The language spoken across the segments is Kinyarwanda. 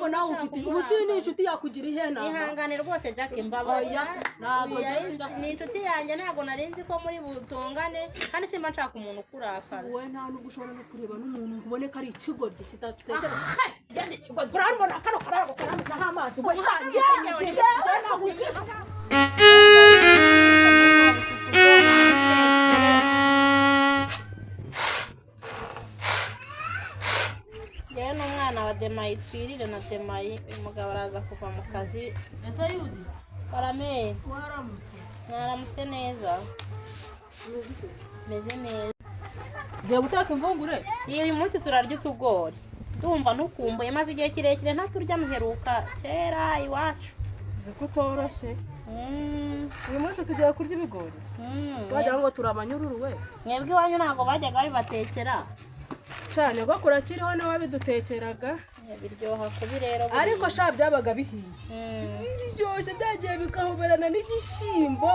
Ahubwo nawe ufite ubu si ni inshuti yakugira ihe nama. Ihangane rwose Jack, mbabarira. Oya, ntabwo Oya, njye sinjya. Ni inshuti yanjye, ntabwo nari nzi ko muri butongane, kandi simba nshaka umuntu ukurakaza. Wowe nta nubwo ushobora no kureba n'umuntu ngo ubone ko ari ikigoryi kidatekereza. Genda ikigoryi, urambona kano kararo karambikaho amazi we. Genda ntabwo ukize. Njyewe n'umwana wa Demayi twirire na Demayi. Uyu mugabo araza kuva mu kazi. Ese Yudi? Barameye. Waramutse? Mwaramutse neza. Umeze ute se? Meze neza. Ugiye guteka imvungure? Iyo uyu munsi turarya utugori, ndumva ntukumbuye, maze igihe kirekire ntaturya, muheruka kera iwacu. Uzi ko utoroshye. Uyu munsi tugiye kurya ibigori. Wagira ngo turi abanyururu we. Mwebwe iwanyu ntabwo bajyaga babibatekera? Cyane ko akiriho niwe wabidutekeraga. Biryoha kubi rero buriya. Ariko sha, byabaga bihiye, biryoshye, byagiye bikahoberana n'igishyimbo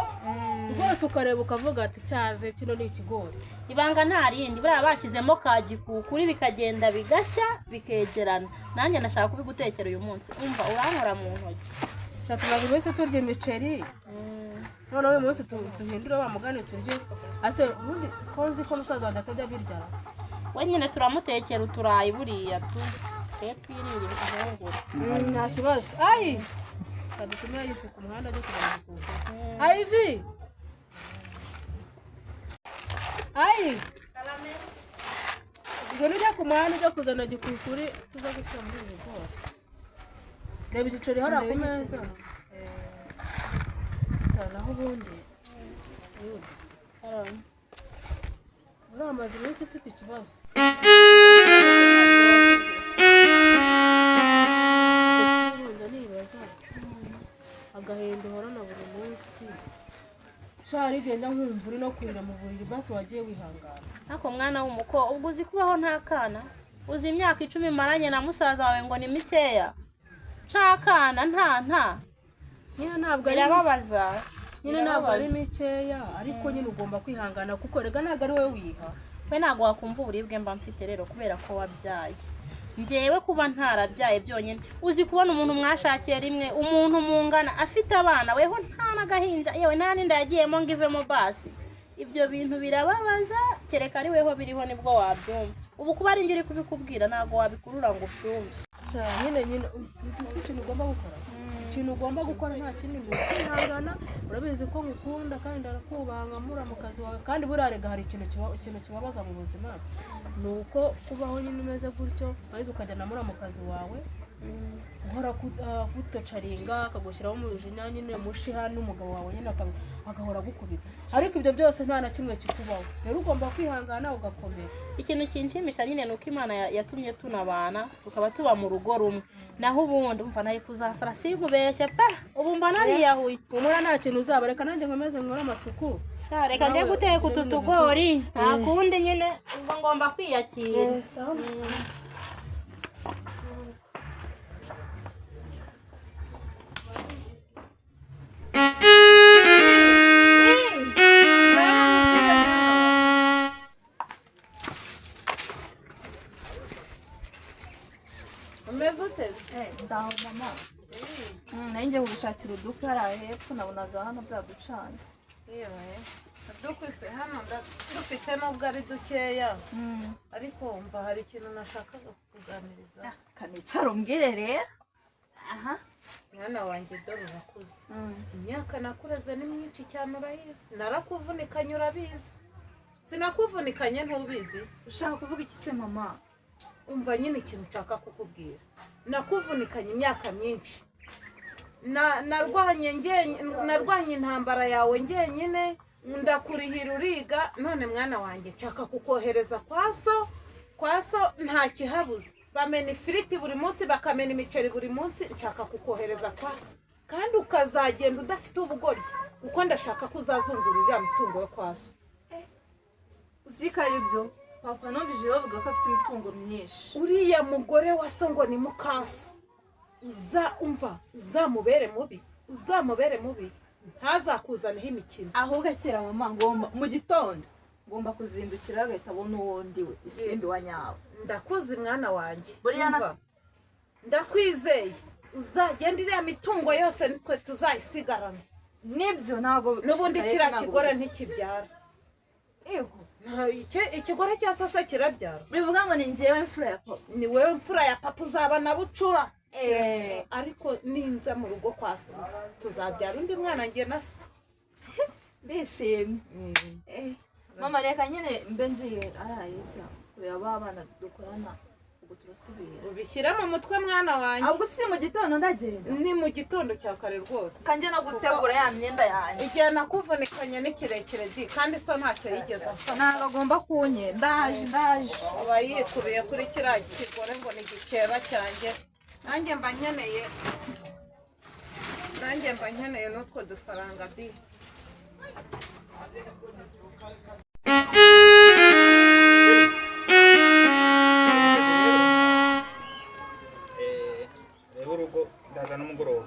rwose, ukareba ukavuga ati cyaze kino ni ikigori. Ibanga nta rindi, buriya bashyizemo ka gikukuri bikagenda bigashya bikegerana. Nanjye ndashaka kubigutekera uyu munsi, umva urankora mu ntoki. Sha, tumaze iminsi turya imiceri, noneho uyu munsi duhindure wa mugani, turye ase ubundi ko nzi ko musaza wanjye atajya abirya. We nyine turamutekera uturayi buriya tu twe twirire impungure. Nta kibazo. Ayi, kadutumire yifu ku muhanda ajya kugura igikuku. Ayivi, ayi, ubwo nujya ku muhanda ujya kuzana gikukuri tuza gushyira muri ibi bigori. Reba igiceri hariya ku meza. Cyane aho ubundi uriya amaze iminsi ufite ikibazo. Nkunda nibaza agahinda uhorana buri munsi. Sha, hari igihe njya nkumva uri no kurira mu buriri. Basi wagiye wihangana. Ariko mwana w'umuko, ubwo uzi kubaho nta kana? Uzi imyaka 10 maranye na musaza wawe ngo ni mikeya? Nta kana, nta Nyine ntabwo ari Birababaza. Nyine ntabwo ari Birababaza. mikeya, ariko nyine ugomba kwihangana kuko rega ntabwo ari wowe wiha. We ntabwo wakumva uburibwe mba mfite rero kubera ko wabyaye. Njyewe kuba ntarabyaye byonyine, uzi kubona umuntu mwashakiye rimwe, umuntu mungana, afite abana, weho nta n'agahinja, yewe nta n'inda yagiyemo ngo ivemo basi? Ibyo bintu birababaza, kereka ari weho biriho nibwo wabyumva. Ubu kuba ari njye uri kubikubwira, ntabwo wabikurura ngo ubyumve. Sha, nyine uzi si ikintu ugomba gukora? Ikintu ugomba gukora nta kindi, ni ukwihangana. Urabizi ko ngukunda kandi ndakubaha nka muramukazi wawe, kandi buriya rega hari ikintu kibabaza mu buzima, ni uko kubaho nyine umeze gutyo, maze ukajya na muramukazi wawe uhora gutocaringa, akagushyiraho umujinya nyine, mushiha n'umugabo wawe nyine agahora agukubita, ariko ibyo byose nta na kimwe kikubaho. Rero ugomba kwihangana ugakomera. Ikintu kinshimisha nyine ni uko Imana yatumye tunabana, tukaba tuba mu rugo rumwe. Naho ubundi umva nari kuzasara, sinkubeshye pe, ubu mba nariyahuye. Humura, nta kintu uzaba. Reka nanjye nkomeze nkore amasuku. Sha, reka njye Nawe guteka utu ugire tugori, nta kundi nyine, ubwo ngomba kwiyakira. Sawa, nta kibazo. Umeze ute? Ndaho mama. Nari ngiye kugushakira udukwi hariya hepfo, nabonaga hano byaducanze. Yewe, dukwi se hano dufite nubwo ari dukeya, ariko wumva hari ikintu nashakaga kukuganiriza. Kanicara umbwire rero aha. Mwana wanjye, dore urakuze, imyaka nakureze ni myinshi cyane, urayizi. Narakuvunikanye, urabizi. Sinakuvunikanye ntubizi? Ushaka kuvuga iki se mama? Umva nyine, ikintu nshaka kukubwira, nakuvunikanye imyaka myinshi. Narwanye intambara yawe njyenyine, ndakurihira uriga. None mwana wanjye, nshaka kukohereza kwa so. Kwa so nta kihabuze, bamena ifiriti buri munsi, bakamena imiceri buri munsi. Nshaka kukohereza kwa so kandi ukazagenda udafite ubugoryi, kuko ndashaka ko uzazungura uriya mutungo wo kwa so. Uzi ko ari byo papa? Numvise bavuga ko afite imitungo myinshi. Uriya mugore wa so ngo ni mukaso, uza umva, uzamubere mubi, uzamubere mubi, ntazakuzaneho imikino. Ahubwo akira mama, ngomba mu gitondo ngomba kuzindukira agahita abona uwo ndi we, isimbi wa nyawe. Ndakuzi mwana wanjye. Buriya Umva, Ndakwizeye, uzagenda iriya mitungo yose nitwe tuzayisigarana. Nibyo, ntabwo N'ubundi Ariko kiriya ntabwo kigore ntikibyara. Yego. Ikigore cya sose kirabyara? Bivuga ngo ni njyewe mfura ya papa. Ni wowe mfura ya papa, uzaba na bucura. Eh. Ariko ninza mu rugo kwa so tuzabyara undi mwana njye na so. Ndishimye. Eh, mama, reka nyine mbe nziye arayibya kureba ba bana dukorana, ubwo turasubira. Ubishyire mu mutwe, mwana wanjye. Ahubwo si mu gitondo ndagenda. Ni mu gitondo cya kare rwose. Kanjye no gutegura ya myenda yanjye. Igihe nakuvunikanye ni kirekire di, kandi so ntacyo yigeze afata. Ntabwo agomba kunye, ndaje, ndaje. Aba yikubiye kuri kiriya kigore ngo ni igikeba cyanjye. Nanjye mba nkeneye n'utwo dufaranga di. Reba urugo, ndaza n'umugoroba.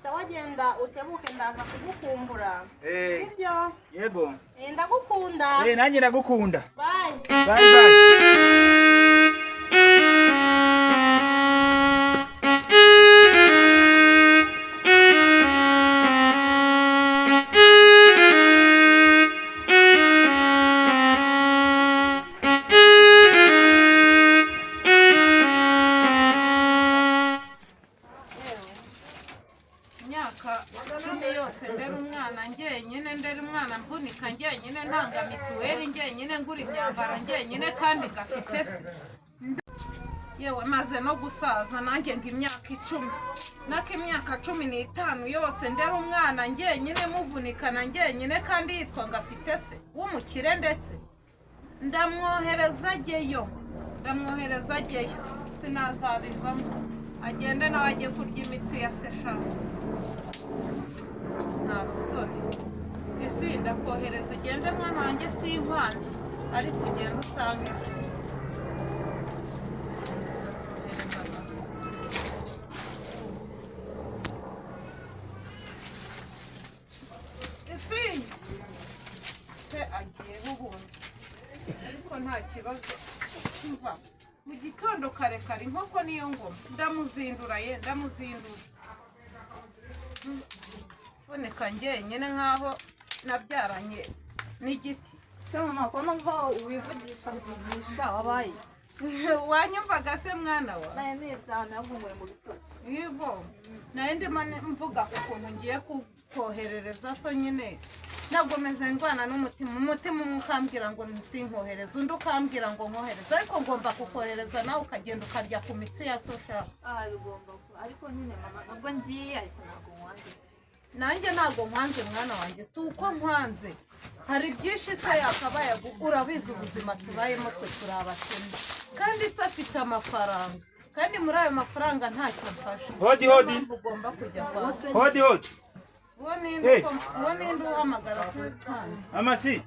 Sawa, genda utebuke, ndaza kugukumbura. Sibyo? Yego. Eh, ndagukunda. Eh, nanjye ndagukunda. Bye. Bye bye. Imyaka 10 yose ndera umwana njyenyine, ndera umwana mvunika njyenyine, ntanga mituweli njyenyine, ngura imyambaro njyenyine, kandi gafite se. Yewe, maze no gusaza nanjye ngo imyaka 10, nako imyaka 15 yose ndera umwana njyenyine, muvunikana njyenyine, kandi yitwa ngo afite se w'umukire. Ndetse ndamwohereza ajyeyo, ndamwohereza ajyeyo, sinazabivamo. Agende nawe ajye kurya imitsi ya se sha, nta rusore. Isi, ndakohereza ugende mwana wanjye, sinkwanze, ariko ugende usange so. Isi se agiye ubundi, ariko nta kibazo. Mva mu gitondo kare kare, inkoko niyo ngoma, ndamuzindura ye, ndamuzindura. Boneka njyenyine nk'aho nabyaranye n'igiti. Se mama, ko numva wivugisha vugisha, wabaye iki? Wanyumvaga se, mwana wa? Nayo niryamye, ahubwo mu bitotsi. Yego, nayo ndimo mvuga ukuntu ngiye kukoherereza so nyine. Nagomeze ndwana n'umutima, umutima umwe ukambwira ngo nsinkohereze, undi ukambwira ngo nkohereze, ariko ngomba kukohereza nawe ukagenda ukarya ku mitsi ya so sha. Ah, bigomba kuba, ariko nyine mama, nubwo ngiye ariko ntabwo nwanze. Nanjye ntabwo nkwanze, mwana wanjye, si uko nkwanze. Hari byinshi se yakabaye urabizi ubuzima tubayemo, twe turi abakene, kandi se afite amafaranga, kandi muri ayo mafaranga ntacyo mfasha. Hodi, hodi. Niyo mpamvu ugomba kujya kwa se. Hodi hodi. Uwo ninde? Hey. Uwo ninde uhamagara se kandi? Amasi.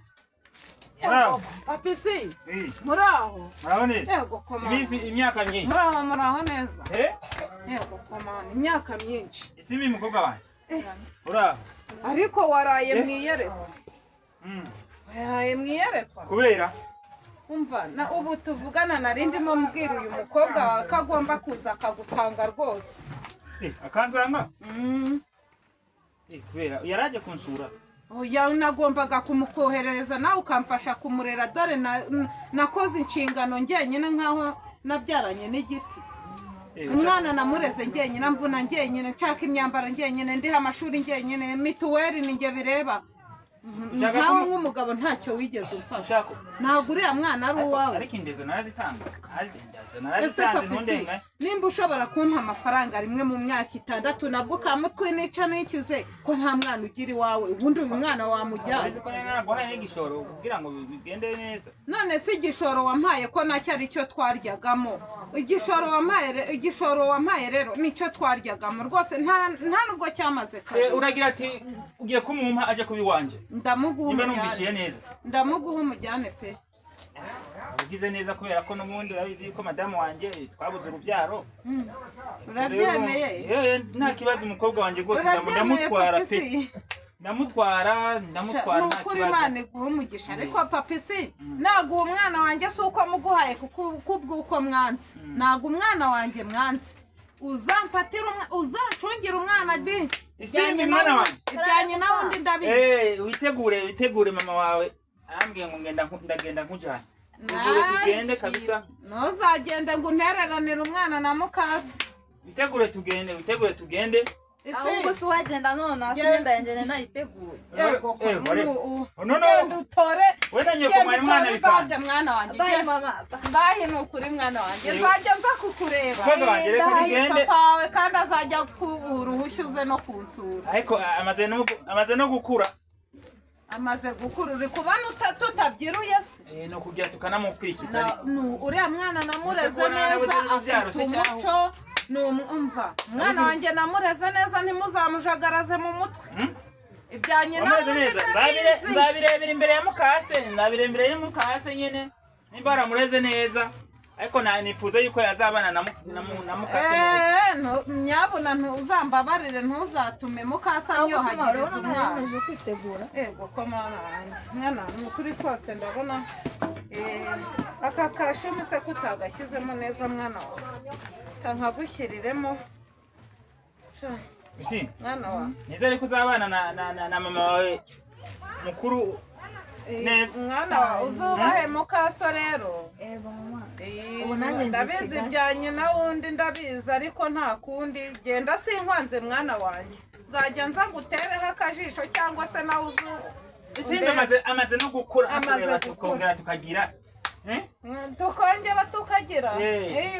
Muraho. Papisi. Eh, Muraho. muraho neza. Yego komanda. Iminsi, imyaka myinshi. Muraho, muraho neza. Eh? Yego komanda, imyaka myinshi. Isimbi, mukobwa wanjye. Uraho. Ariko waraye Eh? mu iyerekwa. Waraye mu iyerekwa. Kubera Umva, na ubu tuvugana nari ndimo mbwira uyu mukobwa wawe ko agomba kuza akagusanga rwose. Eh, akansanga? Eh, kubera yaraje kunsura. Oya, nagombaga kumukoherereza nawe ukamfasha kumurera. Dore nakoze inshingano njyenyine nk'aho nabyaranye n'igiti. Eh, Umwana namureze njyenyine, mvuna njyenyine, nshaka imyambaro njyenyine, ndiha amashuri njyenyine, mituweli ni njye bireba. Ushaka Nkawe nk'umugabo ntacyo wigeze umfasha. Ushaka Ntabwo uriya mwana ari uwawe. Ariko indezo narazitanga. Indezo Ese narazitanze, papisi, ntundenga. nimba ushobora kumpa amafaranga rimwe mu myaka 6, nabwo ukamutwinica n'ikize, ko nta mwana ugira iwawe, ubundi uyu mwana wamujyana? Uretse ko nari naraguhaye n'igishoro kugira ngo bigende neza. None se igishoro wampaye ko nacyo ari cyo twaryagamo? Igishoro wampaye rero nicyo twaryagamo rwose, nta nubwo cyamaze Eh, kabiri. uragira ati ugiye kumumpa aje kuba iwanje. Ndamuguha Nimba numvishiye umujyane. neza. Ndamuguha umujyane pe. Ugize neza, kubera ko n'ubundi urabizi ko madamu wanjye twabuze urubyaro. Urabyemeye? Eh, nta kibazo, umukobwa wanjye rwose Urabyemeye? ndamutwara pe. Papisi? Ndamutwara, ndamutwara, Ni nta ukuri kibazo. Imana iguha umugisha. Ariko papisi, naguha umwana wanjye si uko muguhaye kubw'uko mwanze. Ntabwo umwana wanjye mwanze. Uzamfatira uzancungira umwana di. Isimbi mwana wanjye. Ibyanjye nawe undi ndabizi. Witegure mama wawe. Ambwiye ngo ngenda ndagenda nkujana. Witegure tugende kabisa. Ntuzagende ngo untereranire umwana na mukase. Witegure tugende, witegure tugende. Ahubwo si wagenda none imyenda yanjye nayiteguye. Yego, no. Utore. Wenda nyoko mwari mwana bipanze mwana wanjye. Bye mama. Bye ni ukuri mwana wanjye. Nzajya nza kukureba. Tugende. Papa wawe kandi azajya uruhushya uze no kunsura. Ariko amaze no gukura. Amaze gukura uri kubona tutabyiruye se? No kugira tukanamukurikiza. Uriya mwana namureze neza afite umuco. Numva mwana wanjye namureze neza ntimuzamujagaraze mu mutwe. Ibyanjye nawe nzabirebera imbere ya mukase, nzabirebera imbere ya mukase nyene nimba aramureze neza, ariko nifuza yuko yazabana na mukase. Nyabuna ntuzambabarire ntuzatume mukase anyohagiriza umwana. Yego ko mwana wanjye, mwana ni ukuri kose ndabona aka kashumi se kutagashyizemo neza mwana wawe. Nkagushyiriremo. Mwana wa. Nizere ko uzabana na mama wawe mukuru neza. Mwana wa uzubahe mukaso rero. Ndabizi ibyanjye na wundi ndabizi ariko nta kundi genda sinkwanze mwana wanjye. Nzajya nza ngutereho akajisho cyangwa se nawe uzu. Isimbi amaze no gukura tukongera tukagira. Tukongera tukagira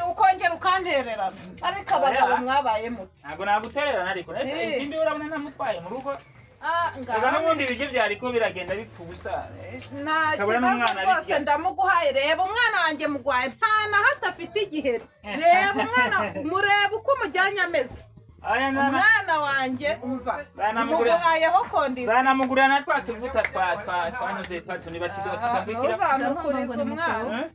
ukongera ukantererana ariko abagabo mwabaye muto. Ntabwo nagutererana ariko isimbi urabona ntamutwaye mu rugo. N'ubundi ibiryo byariko biragenda bipfa ubusa. Nta kibazo rwose ndamuguhaye. Reba umwana wanjye mugwaye nta na hato afite igiheri. Reba umwana mureba uko umujyanye ameze. Umwana wanjye umva muguhayeho kondisiyo. Zanamugurira na twa tuvuta twanyuze twa tutakwikira. Ntuzamukurize umwana.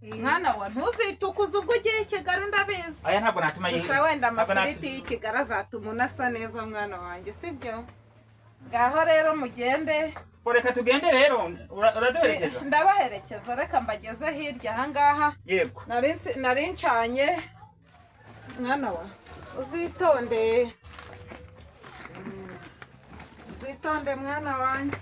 Mwana wa ntuzitukuze ubwo ugiye i Kigali ndabizi. Aya ntabwo natuma yihe. Gusa wenda amafiriti y'i Kigali azatuma unasa neza mwana wanjye sibyo? Ngaho rero mugende. Reka tugende rero uraduherekeza. Ndabaherekeza reka mbageze hirya aha ngaha. Yego. Nari ncanye mwana wa. Uzitonde. Uzitonde mwana wanjye.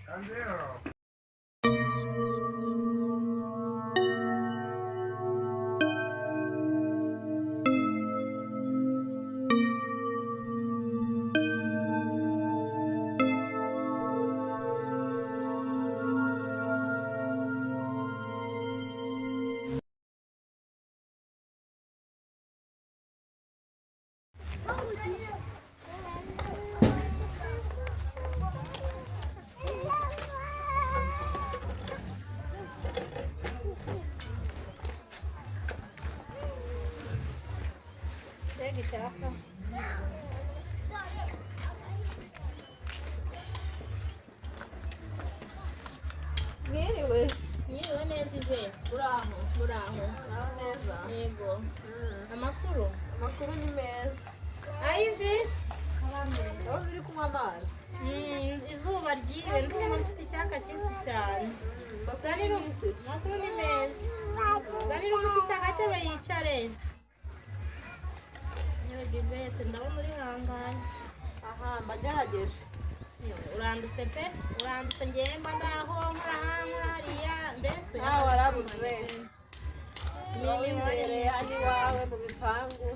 Mwiriwe. Mwiriwe neza ije. Uraho. Muraho. Uraho neza. Yego. Amakuru? Amakuru ni meza. Aivi? Ndabona uri kunywa amazi. Izuba ryiriwe ndumva mfite icyaka cyinshi cyane. Amakuru ni meza. Zanira umushyitsi agatebe yicare. Yewe Givete ndabona uri hanganye. Aha mbagerageje. Urandutse pe, urandutse ngewe mba ndaho nkora hariya mbese. Nawe warabuze. Wibereye hano iwawe mu bipangu.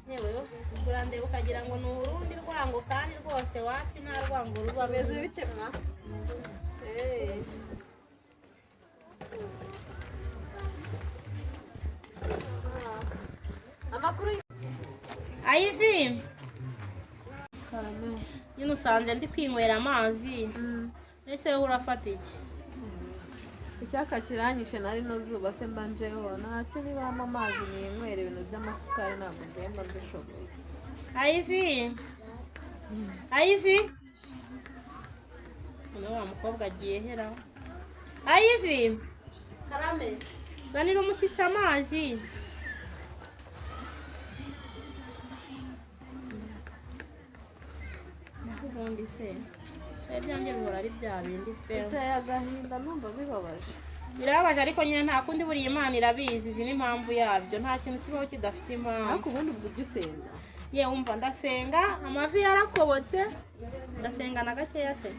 Yewe urandeba ukagira ngo ni urundi rwango kandi rwose wapi nta rwango ruba. Bimeze bite mwa? Amakuru Aivi. Nyine usanze ndi kwinywera amazi. Ese wowe urafata iki? Icyaka kiranyishe nari no zuba se mbanjeho ntacyo nibamo amazi ninywera ibintu by'amasukari ntabwo mba mbishoboye. Aivi. Aivi. Uno wa mukobwa agiye hera. Aivi. Karame. Zanira umushyitsi amazi. Ubundi se ibyanjye bihora ari bya bindi pe. Biteye agahinda numva bibabaje. Birababaje ariko nyine nta kundi, buriya Imana irabizi, izi n'impamvu yabyo. Nta kintu kibaho kidafite impamvu. Ariko ubundi ubwo ujya usenga? Ye, wumva, ndasenga, amavi yarakobotse. Ndasenga na gakeya se,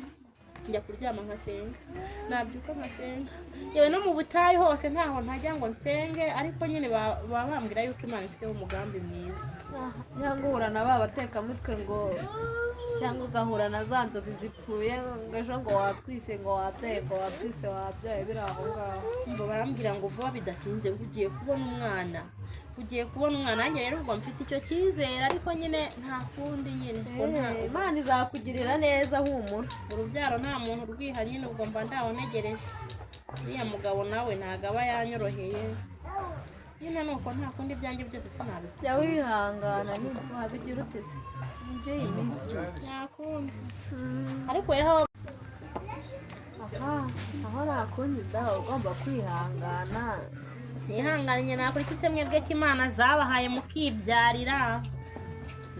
njya kuryama nkasenga, nabyuka nkasenga, yewe no mu butayu hose ntaho ntajya ngo nsenge. Ariko nyine baba bambwira yuko Imana ifiteho umugambi mwiza. Cyangwa uhura na ba batekamutwe ngo, cyangwa ugahura na za nzozi zipfuye ngo ejo ngo watwise, ngo wabyaye, ngo watwise, wabyaye, biri aho ngaho. Ngo barambwira ngo vuba bidatinze ngo ugiye kubona umwana, ugiye kubona umwana. Nanjye rero ubwo mfite icyo cyizere, ariko nyine nta kundi nyine ubwo Eh, Imana izakugirira neza, humura. Urubyaro nta muntu urwiha nyine, ubwo mba ndawunegereje. Uriya mugabo nawe ntabwo aba yanyoroheye nyine, nuko nta kundi, ibyanjye byose sinabikora. Jya wihangana nyine, wabigira ute se ibyo iyi minsi? Nta kundi, ariko yeho. Aha aho nakunyuze aho ugomba kwihangana. Nihanganye, nakora iki se mwebwe ko Imana zabahaye mukibyarira?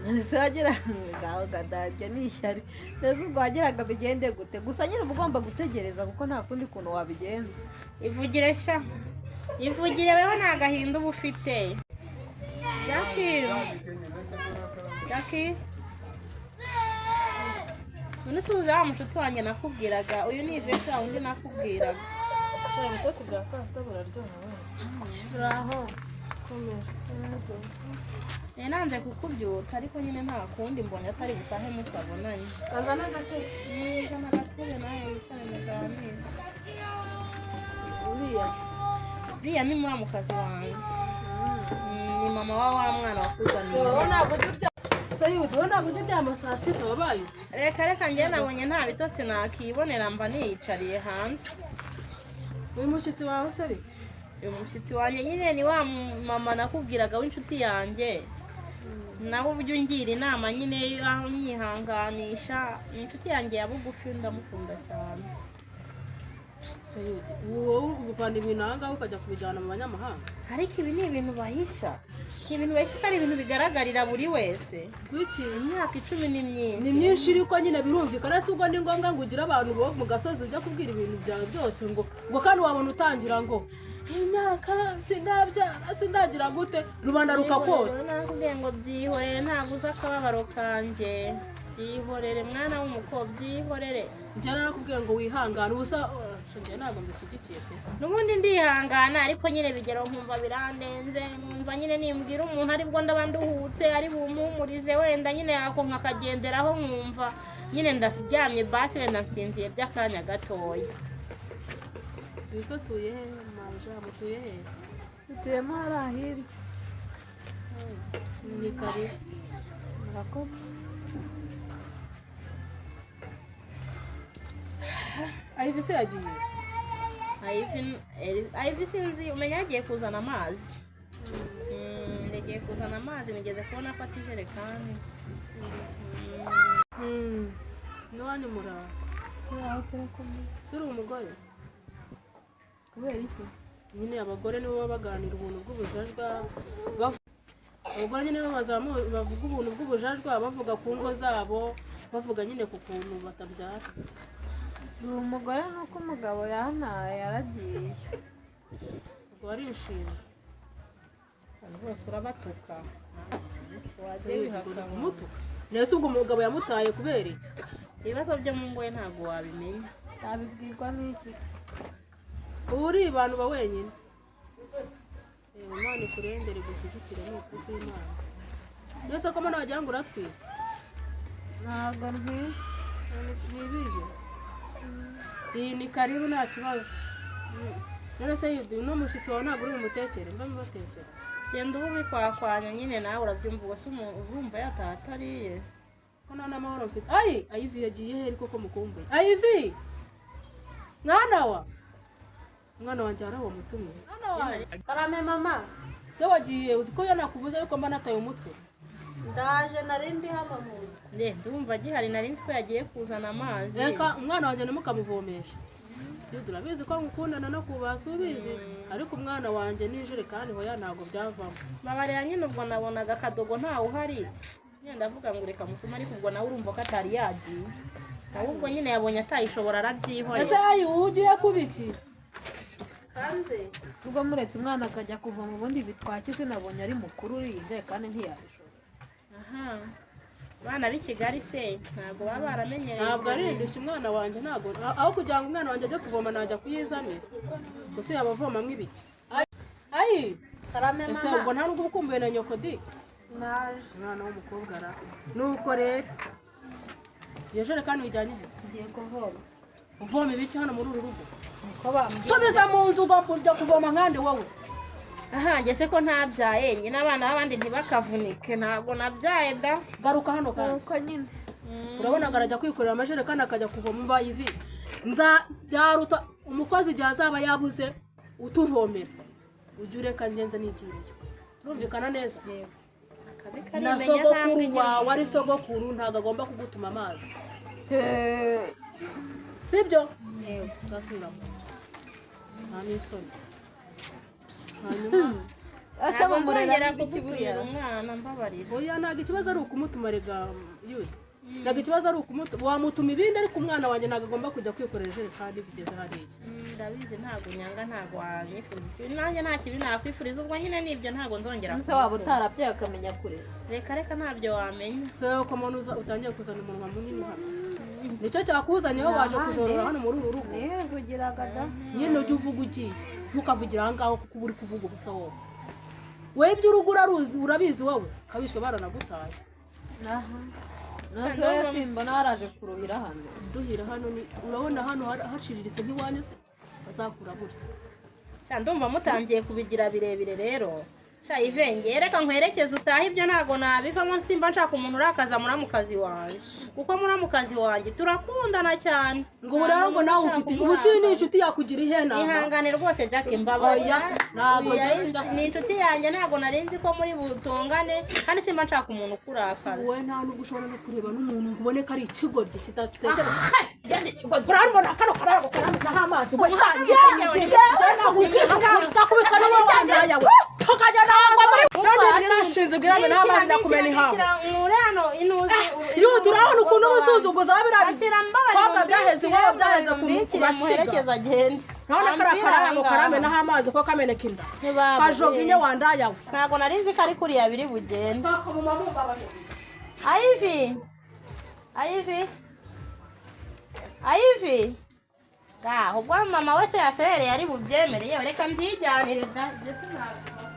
Ese wagira ngaho gadabyo ni ishyari ndetse ubwo wagiraga bigende gute? Gusa nyine uba ugomba gutegereza kuko nta kundi kuntu wabigenza. Ivugire sha, ivugire wewe, nta gahinda uba ufite. Jackie, Jackie, none suhuza wa mushuti wanjye nakubwiraga. Uyu ni Ivete, wa wundi nakubwiraga. Ibitotsi bya saa sita buraryoha we. Uraho. Komera. Nari nanze kukubyutsa, ariko nyine nta kundi, mbonye atari butahe mutabonanye. Kazana agatebe. Zana agatebe nawe wicare muganire. Uriya? Uriya ni muramukazi wanjye. Ni mama wa mwana wakuzaniye. Wowe ntabwo ujya urya se yudu? Wowe ntabwo ujya uryama saa sita? Wabaye ute? Reka reka, njyewe nabonye nta bitotsi nakibonera, mba niyicariye hanze. Uyu mushyitsi wawe se bite? Uyu mushyitsi wanjye nyine ni wa mama nakubwiraga w'inshuti yanjye, nawe ujya ungira inama nyine, aho nyihanganisha. Ni inshuti yanjye ya bugufi, ndamukunda cyane. Se yudu, ubu wowe uvana ibintu aha ngaha ukajya kubijyana mu banyamahanga? Ariko ibi ni ibintu bahisha, ni ibintu bahisha ko ari ibintu bigaragarira buri wese. Kuki? Imyaka 10 ni myinshi. Ni myinshi, ariko nyine birumvikana. Se ubwo ni ngombwa ngo ugire abantu bo mu gasozi ujya kubwira ibintu byawe byose, ngo kandi wabona utangira ngo imyaka sindabyara, sindagira gute, rubanda rukakota? Nakubwiye ngo byihorere, ntabwo uzi akababaro kanjye. Byihorere mwana w'umukobwa, byihorere. Njye narakubwiye ngo wihangane ubusa. Njye ntabwo mbishyigikiye pe. N'ubundi ndihangana, ariko nyine bigeraho nkumva birandenze, nkumva nyine nimbwira umuntu aribwo ndaba nduhutse, ari bumpumurize, wenda nyine yakonka akagenderaho, nkumva nyine ndaryamye basi, wenda nsinziye by'akanya gatoya. Mbese utuye he manja? Mutuye he? Dutuyemo hariya hirya. Ni kare. Murakoze. Ayivi se yagiye? Ayivi sinzi, umenya yagiye kuzana amazi. Yagiye kuzana amazi, nigeze kubona afata ijerekani. N'uwanyu muraho? Turaho, turakomeye. Si uri umugore? Kubera iki? Nyine abagore nibo baba baganira ubuntu bw'ubujajwa. Abagore nyine nibo bavuga ubuntu bw'ubujajwa, bavuga ku ngo zabo, bavuga nyine ku kuntu batabyara. Si umugore, nuko umugabo yantaye, yaragiye. Ubwo warishinze? Abantu bose urabatuka, wagiye wihakana. Kumutuka nese ubwo umugabo yamutaye kubera iki? Ibibazo byo mu ngo ye ntabwo wabimenya. Nabibwirwa n'iki se? Ubu uri abantu ba wenyine. Reba, Imana ikurengere, igushyigikire, ni ukuri kw'Imana. Mbese ko mbona wagira ngo uratwite? Ntabwo ntwite. Ni ibiryo. Iyi ni karibu, nta kibazo. None se yudu, uno mushyitsi wawe ntabwo uri bumutekere? Mba mubatekera. Genda uba ubikwakwanya nyine, nawe urabyumva. Ubwo se umuntu urumva yataha atariye? Ko nta n'amahoro mfite. Ayi, Ayivi yagiye he? Ariko ko mukumbuye Ayivi! Mwana wa mwana wanjye, hari uwo mutumye, mwana wanjye. Karame mama. Se wagiye? Uzi ko iyo nakubuze ariko mba nataye umutwe. Ndaje, nari ndi hano mu nzu. Nde ndumva agihari, nari nzi ko yagiye kuzana amazi. Reka umwana wanjye ntimukamuvomeshe. Yudu, urabizi ko ngukundana no kubasa, ubizi, ariko umwana wanjye n'ijerekani hoya, ntabwo byavamo. Babarira nyine, ubwo nabonaga akadogo ntawe uhari nyine, ndavuga ngo reka mutume, ariko ubwo nawe urumva ko atari yagiye, ahubwo nyine yabonye atayishobora arabyihorera. Ese ayi, ubu ugiye kuba iki? Kanze ubwo muretse umwana akajya kuvoma ubundi bitwake, sinabonye ari mukuru uriye kandi ntiyabishobora. Aha abana b'i Kigali se ntabwo baba baramenyereye. Ntabwo ari indushyi umwana wanjye, ntabwo aho kugira ngo umwana wanjye ajye kuvoma najya kuyizanira, gusa yaba avomamo ibiki? Ayi Karame. Ese Mama. Ubwo nta nubwo uba ukumbuye na nyoko di? Naje. Umwana w'umukobwa ra, nuko rero iyo jerekani uyijyanye he? Ngiye kuvoma. Uvoma ibiki hano muri uru rugo? Niko bambwiye. Subiza mu nzu, ugomba kujya kuvoma nkande wowe? Aha njye se ko ntabyaye nyine, abana b'abandi ntibakavunike, ntabwo nabyaye da. Garuka hano kandi. Nuko nyine. Urabona ngo arajya kwikorera amajerekani akajya kuvoma imva ivi nza byaruta umukozi igihe azaba yabuze utuvomera, ujye ureka ngenze nigiriye. Turumvikana neza? Akabi Na karimenya ntabwo sogokuru igira. Wawe ari sogokuru ntabwo agomba kugutuma amazi, sibyo? Ngasubiramo, nta n'isoni hanyuma. Ese Ntabwo mumurera nzongera n'ibiki buriya? kugutumira umwana, mbabarira. Oya, ntabwo ikibazo ari ukumutuma rega yuda, ntabwo ikibazo ari ukumutuma, wamutuma ibindi, ariko umwana wanjye ntabwo agomba kujya kwikorera ijerekani bigeze hariya. Ndabizi ntabwo unyanga, ntabwo wanyifuriza ikibi, nanjye nta kibi nakwifuriza. Ubwo nyine nibyo, ntabwo nzongera Ese waba kugutuma. utarabyaye ukamenya kurera? Reka reka, ntabyo wamenya. Se ko mbona uza utangiye kuzana umunwa munini hano, nicyo cyakuzanye? Wowe waje kujorora hano muri uru rugo? Nivugiraga da. Nyine ujye uvuga ugiye, ntukavugira aha ngaho kuko uba uri kuvuga ubusa. Wowe wowe iby'urugo uraruzi, urabizi wowe kabishwe baranagutaye. Aha nose simbona waraje kuruhira hano. Duhira hano ni urabona hano haciriritse nk'iwanyu se bazakura gutya? Sha ndumva mutangiye kubigira birebire rero. Sha Ivenge, reka nkwerekeze utahe, ibyo ntabwo nabivamo. Simba nshaka umuntu urakaza muramukazi wanjye, kuko muramukazi wanjye turakundana cyane. Ngo ubu rero ngo nawe ufite ubu si ni inshuti yakugira ihenama? Ihangane rwose Jack, mbabarira. Oya, ntabwo Oya, njye sinjya- ni inshuti yanjye, ntabwo nari nzi ko muri butongane, kandi simba nshaka umuntu ukurakaza. Wowe nta nubwo ushobora no kureba n'umuntu ngo ubone ko ari ikigoryi kidatekereza. Urabona kano kararo karamenaho amazi we, nakubita niwe wandaya we, tukajya nawe none nirashinze ngo iramenaho amazi, ndakumena ihaho. Nkure hano intuzi. Yuda, urabona ukuntu uba usuzuguza biriya Akira, mbabarira. bikobwa byaheze iwabo, byaheze ku mashyiga. Muherekeza agende. Urabona kariya karara ngo karamenaho amazi ko kameneka inda kajoginye, wandaya we. Ntabwo nari nzi ko ari kuriya biri bugende. Ayivi, Ayivi, Ayivi, ngaho ubwo mama wese yaserereye ari bubyemere. Yewe reka mbyijyanire da, ibyo sinabikora.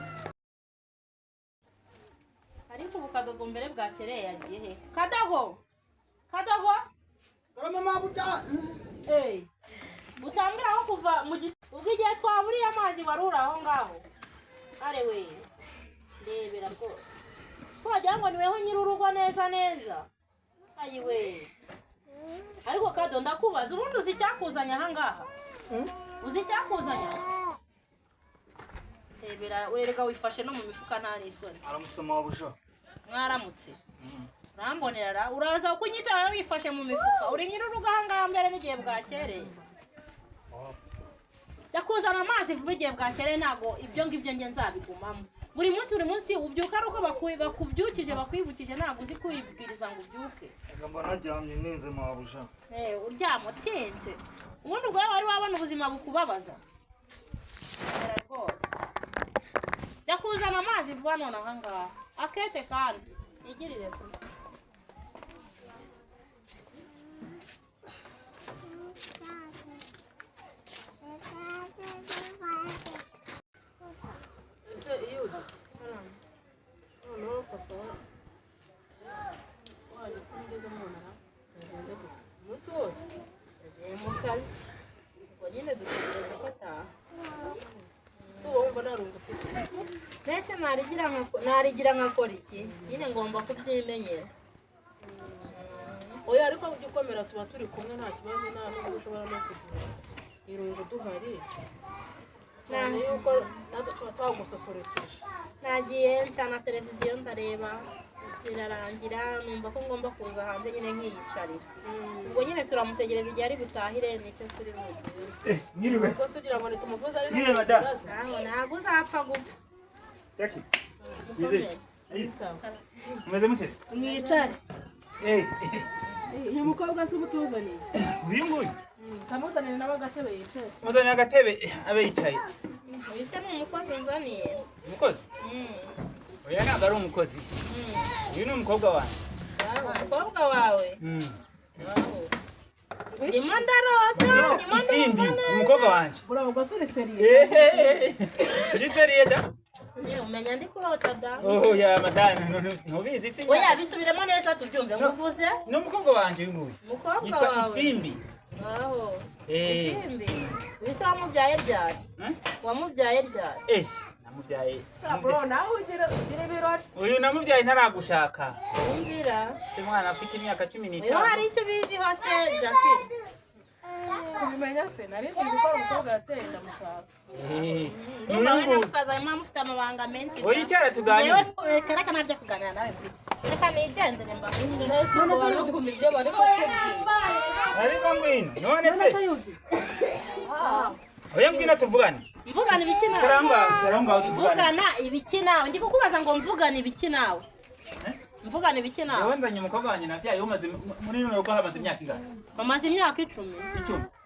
Ariko ubu Kadogo mbere bwakereye yagiye he? Kadogo, Kadogo! Eh, utambwira aho kuva mu ubwo igihe twaburiye amazi wari uri aho ngaho? Are we, ndebera rwose twagira ngo niweho nyir'urugo neza neza. Ayiwe, ariko Kado, ndakubaza, ubundi uzi icyakuzanye aha ngaha? Uzi icyakuzanye? Rebera, werega wifashe no mu mifuka, nta n'isoni. Aramutse mabuja. Mwaramutse. Urambonera ra, uraza kunyita wifashe mu mifuka, uri nyir'urugo aha ngaha mbere n'igihe bwakereye? Jya kuzana amazi vuba igihe bwakereye, ntabwo ibyo ngibyo njye nzabigumamo. Buri munsi buri munsi ubyuka ari uko bakubyukije, bakwibukije, ntabwo uzi kwibwiriza ngo ubyuke. Reka mba naryamye ninze mabuja. Eh, uryama utinze, ubundi ubwo wari wabona ubuzima bukubabaza. Komera rwose, jya kuzana amazi vuba none aha ngaha akete kandi igirire vuba. Ese Yuda, noneho papa waje ko ngeze mubona yagenze gute umunsi wose? Yagiye mu kazi, ubwo nyine dutegereje ko ataha. Si uwo wumva nta rungu ufite? Mbese narigira nkakora iki nyine? Ngomba kubyimenyera. Oya, ariko ujya ukomera, tuba turi kumwe, nta kibazo, nta nubwo ushobora no kugira irungu duhari, cyane yuko natwe tuba twagususurukeje. Nagiye ncana televiziyo ndareba birarangira, numva ko ngomba kuza hanze nyine nkiyicarira. Ubwo nyine turamutegereza igihe ari butahire, nicyo turi bugire. Eh, mwiriwe. Ubwo se ugira ngo nitumuvuze ari Mwiriwe, madame. Ntabwo ntabwo uzapfa gupfa. Jackie. Mukomere. Mumeze mute? Mwicare. Eh, Uyu mukobwa se ubutuzaniye? Uyu nguyu. Kamuzanire nawe agatebe yicaye. Muzanire agatebe abe yicaye. Uyu se ni umukozi unzaniye? Umukozi? Oya, ntabwo ari umukozi. Uyu ni umukobwa wanjye. Umukobwa wawe? Ndimo ndarota, ndimo. Isimbi, umukobwa wanjye. Uriya mugore uri sérieux? Uri sérieux da? Umenya ndi kurota da. Oh ya madame, ntubizi si? Oya, bisubiremo neza tubyumve, nguvuze. Ni umukobwa wanjye uyu nguyu. Umukobwa Yitwa wawe? Isimbi. Aho. Isimbi. Uyu se wamubyaye ryari? Wamubyaye ryari? Namubyaye. Bro, nawe ugira ibirori. Uyu namubyaye ntaragushaka. Wumvira. Se mwana afite imyaka 15. Uyu hari icyo ubiziho se, Jackie? Kubimenya se, nari mbizi ko umukobwa yateye ndamushaka. Ndumva we na musaza wawe muba mufite amabanga menshi. Oya, icyara tuganire. Yewe, reka ntabyo kuganira nawe mfite. Reka nigendere mbahindure. None se ukumva ibyo bari kukubwira? Ariko ngwino. None se. Oya, ngwino tuvugane. Mvugana ibiki nawe? Karanga, karanga tuvugane. Mvugana ibiki nawe? Ndi kukubaza ngo mvugana ibiki nawe? Mvugana ibiki nawe? Yewe, nzanye umukobwa wanjye nabyaye umaze muri runo rugo hamaze imyaka ingana. Bamaze imyaka 10.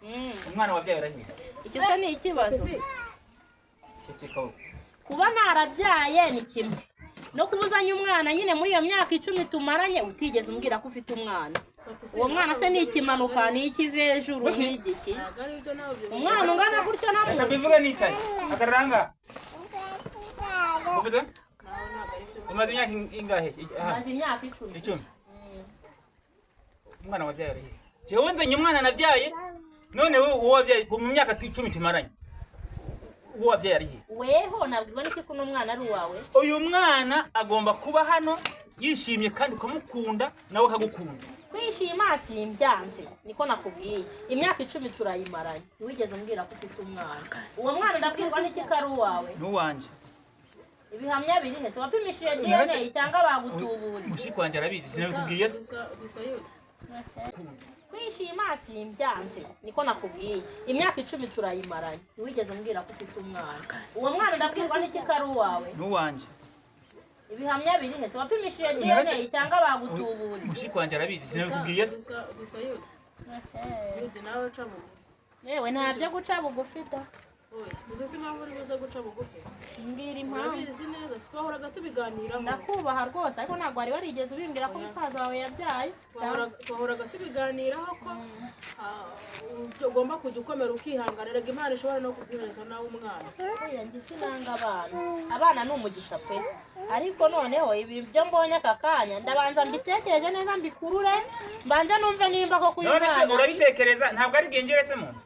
10. Umwana wabyaye arahiga. Icyo se ni ikibazo? Ceceka wowe. Kuba narabyaye ni kimwe no kubuzanya umwana nyine muri iyo myaka 10 tumaranye utigeze umbwira ko ufite umwana. Uwo mwana se ni ikimanuka, ni ikivejuru, ni igiki? Umwana ungana gutyo Reka namuzi. mbivuge nicaye. Akaranga. Uvuze? Umaze imyaka ingahe? Aha. Maze imyaka 10. 10. Umwana wabyaye arahiga. Jewe nzanye umwana nabyaye, none wowe uwo wabyaye mu myaka 10 tumaranye. Uwo wabyaye arihe? Weho nabwirwa n'iki ko uno mwana ari uwawe? Uyu mwana agomba kuba hano yishimye kandi ukamukunda nawe akagukunda. Kwishima simbyanze, niko nakubwiye. Imyaka 10 turayimaranye, wigeze umbwira ko ufite umwana. Uwo mwana ndabwirwa n'iki ko ari uwawe? N'uwanje. Ibihamya biri he se? Wapimishije DNA cyangwa bagutuburiye? Mushiki wanjye arabizi, sinabikubwiye se? Gusa Yuda. Kwishima simbyanze, niko nakubwiye. Imyaka 10 turayimaranye, wigeze umbwira ko ufite umwana. Uwo mwana ndabwirwa n'iki ko ari uwawe? N'uwanje. Ibihamya biri he se? Wapimishije DNA cyangwa bagutuburiye? Mushiki wanjye arabizi, sinabikubwiye se? Gusa Yuda. Yuda, nawe uca bugufi. Yewe, ntabyo guca bugufi da. Oya, uzi se impamvu uri buze guca bugufi? Mbwira impamvu. Urabizi neza, si twahoraga tubiganiraho? Ndakubaha rwose, ariko ntabwo wari warigeze ubimbwira ko musaza wawe yabyaye. Twahoraga tubiganiraho ko ugomba kujya ukomera ukihangana, erega Imana ishobora no kuguhereza nawe umwana. Oya, njye sinanga abana, abana ni umugisha pe. Ariko noneho ibi byo mbonye aka kanya, ndabanza mbitekereze neza, mbikurure, mbanze numve nimba koko uyu None se mwana urabitekereza ntabwo ari bwinjire se mu nzu?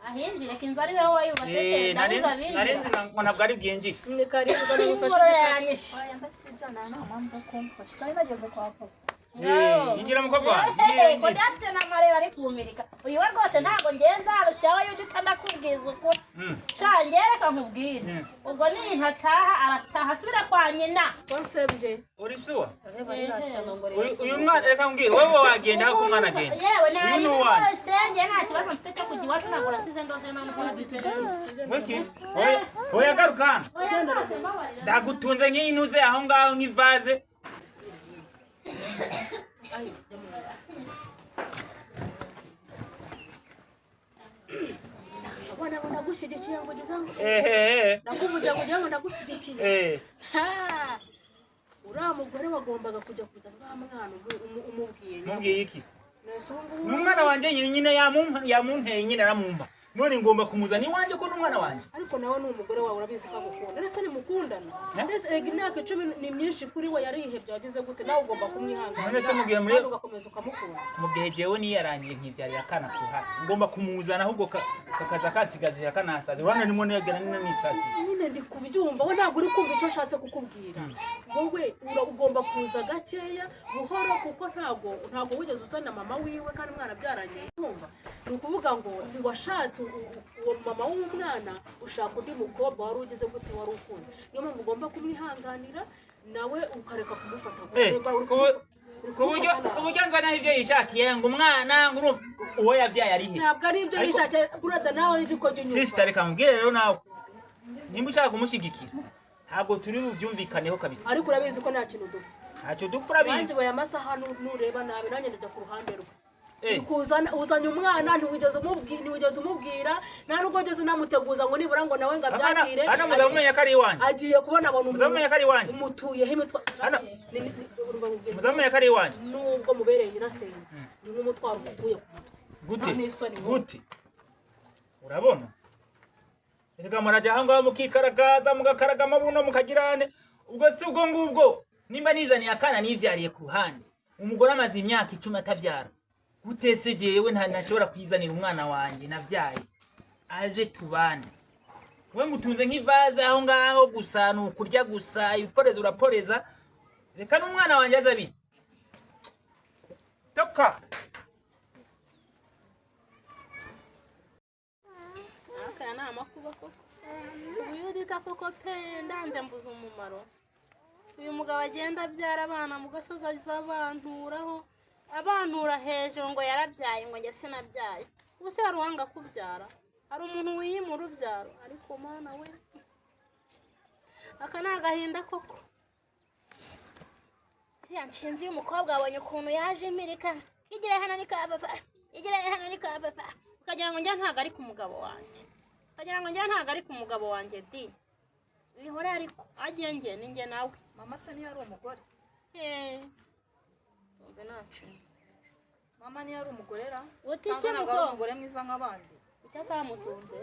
Ahinjire ko inzu ari wowe wayubatse se? Eh, nari Ndabuza nari nzi abinjira. ngo ntabwo ari bwinjire. Ni karibu, uzane ngufashe. Ingoro yanyishe. Oya, ndacyijyana, nta mpamvu yo kumfasha kandi nageze kwa papa. Eh, injira mukobwa wanjye. Injira, Ko injira. ndafite n'amareba ari kumirika uyu we rwose, ntabwo ngenza cyangwa yuko ndakubwiza ukuri. Sha, njye reka nkubwire. Ubwo nintataha, arataha asubira kwa nyina. Wansebye. Uri sure? Reba rirashyano ngo Uyu mwana, reka nkubwire, wowe wagenda aho umwana agenda. Yewe, Uyu ni nari uwanjye. rwose njye nta kibazo mfite cyo kujya iwacu, ntabwo nasize ndoze nta n'ubwo nasize. Wiki? Oya, oya, garuka hano. Oya rwose, mbabarira. Ndagutunze nk'intuze aho ngaho nk'ivaze. Abana ngo ndagushyigikiye, ngo ugeze ngo Ehehe. ndakuvugira ngo ugira ngo ndagushyigikiye. Ha! Uriya mugore wagombaga kujya kuzana uriya mwana umubwiye. Mubwiye iki se? Nese ubu ngubu Ni umwana wanjye nyine, nyine yamunteye nyine aramumpa. None ngomba kumuzana iwanjye ko ni umwana wanjye. Ariko nawe ni umugore wawe, urabizi ko agukunda. Ndetse nimukundana. Eh? Ndetse erega imyaka 10 ni myinshi kuri we, yarihebye, wagize gute, nawe ugomba kumwihanganira. None se mugihe muri Kandi ugakomeza ukamukunda. Mu gihe jewe niyarangiye nkibyarira akana ku ruhande, ngomba kumuzana ahubwo kakaza kansigazira kanasaza. Urabona nimwo negera nina nisazi. Nyine ndi kubyumva, we ntabwo uri kumva icyo nshatse kukubwira. Wowe ugomba kuza gakeya buhoro, kuko ntabwo wigeze uzana mama wiwe kandi mwarabyaranye. Kumva, ni ukuvuga ngo ntiwashatse uwo mama w'umwana, ushaka undi mukobwa wari ugize gute, wari ukunda. Niyo mpamvu ugomba kumwihanganira nawe ukareka kumufata gutya. Uri Ku kumufata buryo nabi. ku buryo nzanaho ibyo yishakiye ngo umwana ngo urumva uwo yabyaye ari he? Ntabwo ari ibyo yishakiye, burada nawe ariko jya unyumva. Sister, reka nkubwire rero, nawe nimba ushaka kumushyigikira ntabwo turi bubyumvikaneho kabisa. Ariko urabizi ko nta kintu dupfa. Ntacyo dupfa, urabizi. Nanjye aya masaha nureba nabi, nanjye ndajya ku ruhande rwe. Kuzana uzanye umwana, ntiwigeze umubwira, nta nubwo wigeze unamuteguza ngo nibura ngo nawe ngo abyakire. Hano muzamumenya ko ari iwanjye. Agiye kubona abantu Muzamumenya ko ari iwanjye. Umutuyeho imitwa. Hano. Muzamumenya ko ari iwanjye. Nubwo mubereye nyirasenge, ni nk'umutwaro umutuye ku mutwe. Gute? Nta n'isoni wowe. Gute? Urabona, reka murajya aho ngaho mukikaragaza, mugakaraga amabuno, mukagirane. Ubwo si ubwo ngubwo, nimba nizaniye akana nibyariye ku ruhande, umugore amaze imyaka 10 atabyara, gute se jewe ntashobora kwizanira umwana wanjye nabyaye aze tubane? We ngutunze nk'ivaze aho ngaho gusa, ni ukurya gusa, ibiporeza uraporeza. Reka n'umwana wanjye aze abiri toka. Aka ni amakuba koko. Ubu Yudita koko pe, ndanze mbuze umumaro. Uyu mugabo agenda abyara abana mu gasozi, aza abanturaho, abantura hejuru ngo yarabyaye, ngo njye sinabyaye. Ubu se hari uwanga kubyara? Hari umuntu wiyima urubyaro? Ariko Mana we, aka ni agahinda koko. Ya nshinzi y'umukobwa abonye ukuntu yaje imirika. Igira hano ni ka papa. Igira hano ni ka papa. Ukagira ngo njya ntago ari ku mugabo wanjye, ukagira ngo njya ntago ari ku mugabo wanjye di bihore, ariko agiye njye ni njye nawe. Mama se niyo ari umugore? Umve nanshinze. Mama niyo ari umugore ra? Uti iki Cyangwa ntabwo ari mukobwa? umugore mwiza nk'abandi? Icyo atamutunze,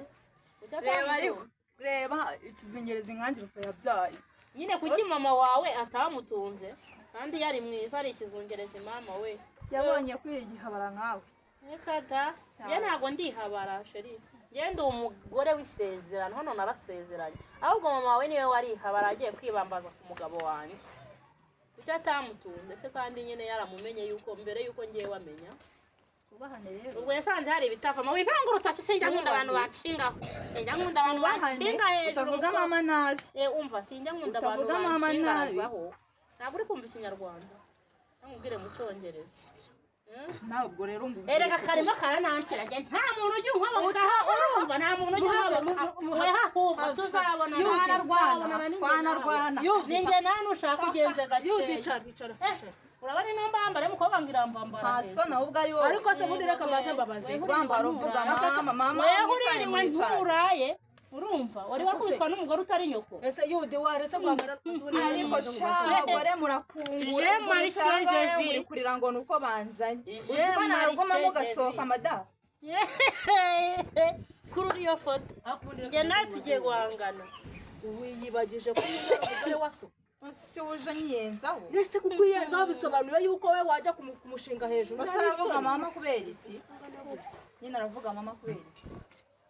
icyo Reba ariko, atamutunze. reba ikizingereza inkangi papa yabyaye. Nyine kuki mama wawe atamutunze kandi yari mwiza, ari ikizungerezi mama we? Yabonye kwira igihabara nkawe. Reka da. Cyane. Njye ntabwo ndihabara chérie, njye ndi umugore w'isezerano, hano narasezeranye. Ahubwo mama wawe niwe warihabara, agiye kwibambaza ku mugabo wanjye. Kuki atamutunze se kandi nyine yaramumenye yuko mbere yuko ngiye wamenya? Twubahane rero. Ubwo yasanze hari ibitavamo. Wintanga urutoki, sinjya nkunda abantu banshingaho, sinjya nkunda abantu Twubahane, banshinga hejuru. utavuga mama nabi. Umva, sinjya nkunda abantu Utavuga mama nabi. banshingarazaho. Ntabwo uri kumva ikinyarwanda, nkubwire mu cyongereza. Nawe ubwo rero ngo Erega karimo karanankira, njye nta muntu ujya unkoboka, urumva? Nta muntu ujya unkoboka. Weha ahubwo tuzabonana. Twanarwana, Tuzabonana ninjye twanarwana. nawe. Ninjye nawe nushaka ugenze Yudi, gakeya. icara, icara, icara. Urabona ino mbambara y'umukobwa ngo irambambara. Nta soni, ahubwo ari wowe. Ariko se bundi reka mbaze, mbabaze. Urambara uvuga mama, mama, Weho mwicarane, uririwe mwicarane. nturaye, urumva wari wakubitwa n'umugore utari nyoko. Ese Yudi, waretse guhamagara? Ariko sha abagore murakungura. Je Ubwo Marie wicara Jevi. muri kurira ngo nuko banzanye. Je Uzi ko narugumamo Marie ugasohoka Jevi. madamu. Kuri uriyo foto njye nawe tugiye guhangana. Wiyibagije ko uyu ari umugore wa so? Si uje nyiyenzaho? Uretse kukwiyenzaho bisobanuye yuko we wajya kumushinga hejuru? Gusa aravuga mama kubera iki? Nyine aravuga mama kubera iki?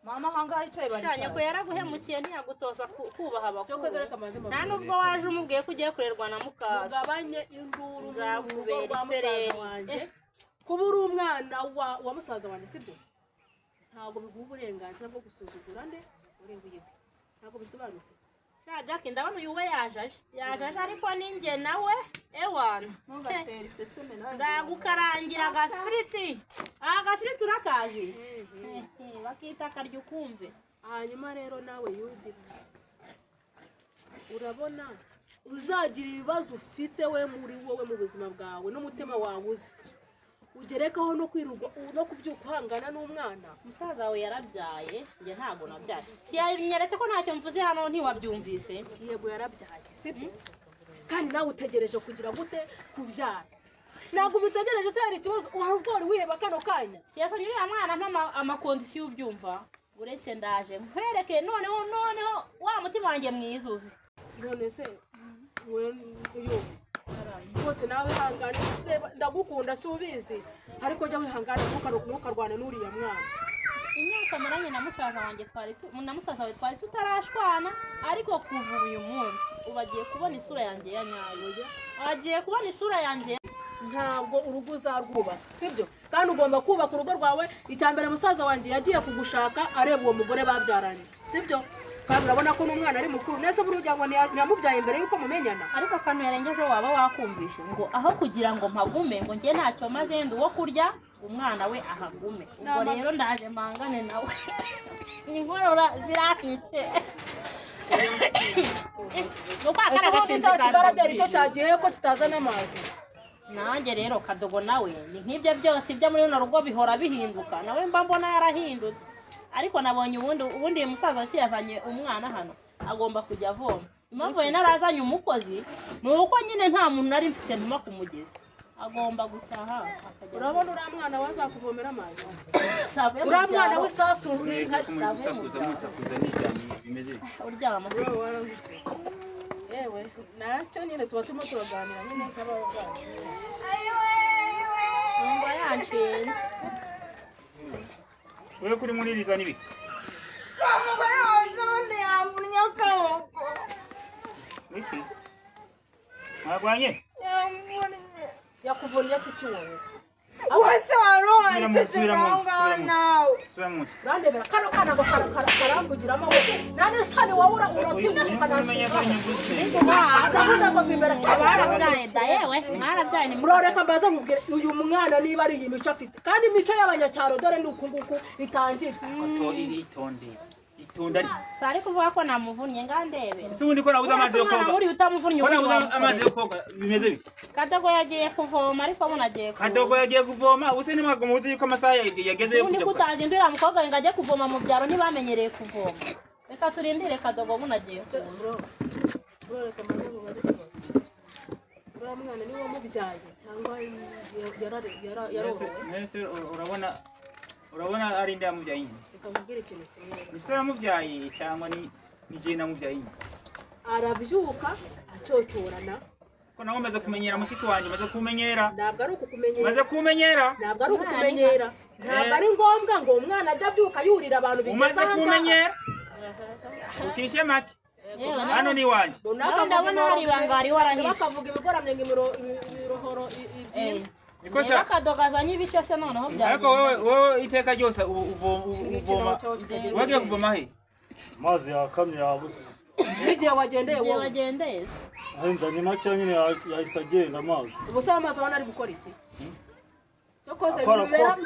Mama ahangaha yicaye Sha, nyoko baricara. yaraguhemukiye, ntiyagutoza kubaha Cyokoze abakuru. reka mbanze Nta mbabaze. nubwo waje umubwiye ko ugiye kurerwa na mukase. Mugabanye induru mu rugo Nzakubera rwa musaza isereri. wanjye. Kuba uri umwana wa musaza wanjye, sibyo, ntabwo biguha uburenganzira bwo gusuzugura nde uri wiwe. Ntabwo bisobanutse. Sha Jack, ndabona uyu we yajaje, yajaje, ariko ninjye nawe ewana. Ntugatere iseseme nawe. Nzagukarangira agafiriti. Agafiriti urakazi bakita akarya ukumve. Hanyuma rero nawe Yudita, urabona uzagira ibibazo ufite we muri wowe mu buzima bwawe n'umutima wawe uzi ugerekaho no kwirirwa no kubyuka uhangana n'umwana. Umusaza wawe yarabyaye, njye ntabwo nabyaye. Siyanyeretse ko ntacyo mvuze hano, ntiwabyumvise? Yego yarabyaye, sibyo? Kandi nawe utegereje kugira gute? Kubyara ntabwo ubitegereje se? Hari ikibazo wari ubwo wari wiheba kano kanya? Siyasonye uriya mwana mpa amaconditions, ubyumva? Uretse ndaje nkwereke noneho, noneho wa mutima wanjye mwiza uzi. None se we uyu rwose nawe wihangane. Reba, ndagukunda si ubizi, ariko jya wihangana, ntukarwane n'uriya mwana. Imyaka maranye na musaza wanjye twari na musaza wawe twari tutarashwana, ariko kuva uyu munsi ubu agiye kubona isura yanjye ya nyayo, agiye kubona isura yanjye. Ntabwo urugo uzarwubaka, sibyo? Kandi ugomba kubaka urugo rwawe. Icya mbere, musaza wanjye yagiye kugushaka areba uwo mugore babyaranye, sibyo? Kandi urabona ko n'umwana ari mukuru nese buriya ngo ntiyamubyaye mbere y'uko mumenyana. Ariko akantu yarengejeho waba wakumvishe, ngo aho kugira ngo mpagume, ngo njye ntacyo maze ndi uwo kurya, umwana we ahagume. Ubwo rero ndaje mpangane nawe, inkorora zirakishe. Ese ubundi cya kibaraderi cyo cyagiye ko kitazana amazi? Nanjye rero Kadogo nawe ni nk'ibyo byose, ibyo muri runo rugo bihora bihinduka, nawe mba mbona yarahindutse. Ariko nabonye ubundi uyu musaza si yazanye umwana hano, agomba kujya avoma. Impamvu yari narazanye umukozi ni uko nyine nta muntu nari mfite ntuma ku mugezi, agomba gutaha akajya. Urabona uriya mwana wazakuvomera amazi? Savuye mu Uriya mwana byaro. w'isasu uri nka Musakuza, musakuza, nijyanye, bimeze bite? Uryama. Waramutse. Yewe, nacyo nyine tuba turimo turaganira nyine nk'abavandimwe. Numva yanshinze. Wewe kuri muririza n'ibiki? Umugore wawe se ubundi yamvunnye akaboko. Wiki mwagwanye? Yamvunnye. Yakuvunnye se iki wowe? Wowe se wari Subira mu nzu, uwanceceka subira mu aho nzu, ngaho subira mu nzu. nawe. Subira mu nzu. Urandebera kano kana ngo karamvugiramo wowe, nta n'isoni wowe. Uyu Uratinya. uyu nguyu umenya ko ari inyungu ze. Ndavuze ngo mva imbere se. Mwarabyaye da, yewe mwarabyaye ni Muroreka mbaze nkubwire, uyu mwana niba ari iyi mico afite, kandi imico y'abanyacyaro dore ni uku nguku itangira. Koto itonde, itonde ariko. Si ari kuvuga ko namuvunnye, ngandebe. Ese ubundi ko nabuze amazi yo Umwana koga? nkuriya utamuvunnye, Ko ubundi nabuze amazi wamukorera. yo koga, bimeze bite? Kadogo yagiye kuvoma, ariko buno agiye kuza. Kadogo yagiye kuvoma, ubuse ntimwago muzi yuko amasaha yageze yo Ubundi kujya ko ku utazinda uriya mukobwa ngo ajye kuvoma mu byaro, ntibamenyereye kuvoma. Reka turindire Kadogo, buno agiye kuza. Muroreka mbaze nkubaze ikibazo, uriya mwana niwe wamubyaye cyangwa yarorowe? Mwese urabona ari nde yamubyaye nyine? Reka nkubwire ikintu kimwe rero. Ni se yamubyaye cyangwa ni jye namubyaye nyine? Arabyuka acyocorana. Ko nawe umaze kumenyera mushiki wanjye, umaze kumenyera. Ntabwo ari ukukumenyera. Umaze kumenyera. Ntabwo ari ukukumenyera, ntabwo ari ngombwa ngo umwana ajye abyuka yurira abantu bigeze Umaze aha ngaha. kumenyera, ucishe make, hano ni iwanjye. Runaka. Nawe ndabona hari ibanga wari warahishe. Bakavuga ibigoramye ngo imirohoro ibyimba. Niko Niba sha. Kadogo azanye ibishyo se noneho Ariko wowe, wowe iteka ryose Iki ngiki uvoma. nawe cyawe kitagira Wagiye ubwenge. kuvoma he? Amazi yakamye, yabuze. N'igihe wagendeye Igihe wowe. wagendeye se. Aho nzanye make nyine, yahise agenda amazi. Ubu se amazi abona ari gukora iki cyokoze? Akora.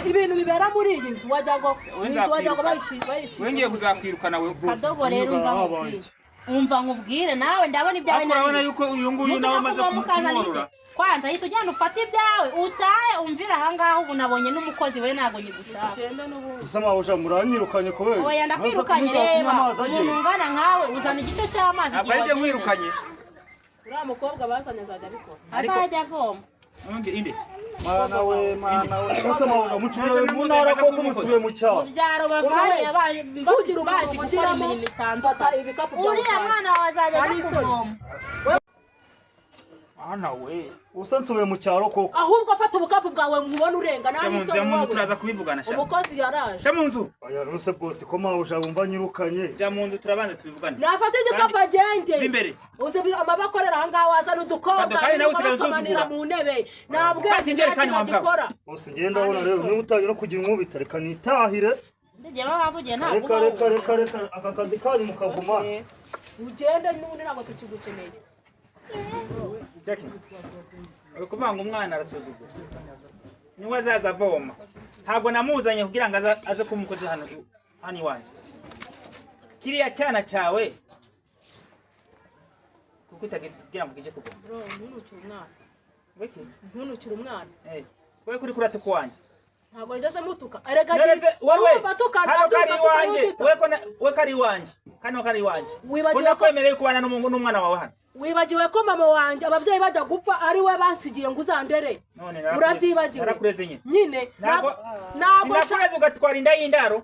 Ibintu bibera muri iyi nzu wagira ngo Wowe iyi nzu wagira ngo nzakwirukana. bayisize. Wowe ngiye kuzakwirukana we. Kadogo rero, umva Habaye nkubwire. iki? Umva nkubwire, nawe ndabona ibyawe. Ariko urabona yuko uyu nguyu nawe amaze kumworora. Kwanza hita ujyana ufate ibyawe utahe, umvire ahangaha. Ubu nabonye n'umukozi we, ntabwo nyigushaka. Tugende n'ubundi. Gusa mabuja, muranyirukanye kubera Oya, ndakwirukanye. Mwese Reba amazi umuntu agenda. ungana nkawe uzana igice cy'amazi. Ntabwo ari jye nkwirukanye. Uriya mukobwa bazanye azajya abikora. Azajya avoma. Undi inde? Mana we, mana we! Mwese mabuja mucubiye mu ntara koko, mucubiye mu Mu cyaro. byaro bavanye Ntugire umuntu bazi gukora uvugiramo, imirimo fata itandukanye. ibikapu byawe Uriya utahe. mwana wawe azajya Nta ajya n'isoni. kuvoma. Ana we. Usa nsubiye mu cyaro koko. Ahubwo fata ubukapu bwawe nkubone urenga, nta Jya mu nzu, n'isoni jya mu nzu. wowe. Turaza kubivugana sha. Umukozi yaraje. Jya mu nzu. Oya rwose bose, ko mabuja wumva nyirukanye. Jya mu nzu, turabanza tubivugane. Nafata igikapu agende. Ndi imbere. Uzi amaboko akorera ahangaha, wazana udukobwa Kado, kandi nawe birirwa usigaye basomanira usuzugura. mu ntebe, nta bwenge, Kati injerekani nta wa kintu mbwa. agikora. Bose ngenda ndabona rero niba utangiye no kugira inkubita, reka nitahire. Ndigiye bahavugiye ntabwo. Reka, reka, reka, reka, aka kazi kanyu mukagumana. Ugende n'ubundi ntabwo tukigukeneye. Jackie, uri kuvuga ngo umwana arasuzugura, niwe azaza avoma. Ntabwo namuzanye kugira ngo aze kuba umukozi hano hano iwanjye. Kiriya cyana cyawe kuko utagira ngo kije kuvoma. Bro, ntunukire umwana. Wiki. Ntunukire umwana. Eh, wowe kuri kuratuka wanjye. Ntabwo ngeze mutuka erega. None se wowe Urumva tukana hano kari duka iwanjye? tukayudita. We ko we kari iwanjye, kano kari iwanjye. Wibagiwe Ko nakwemereye kubana n'umwana wawe hano. Wibagiwe ko mama wanjye ababyeyi bajya gupfa ari we bansigiye ngo uzandere? None Urabyibagiwe? narakureze nyine. Nyine. Ntabwo Ntabwo sinakureze ugatwara inda y'indaro.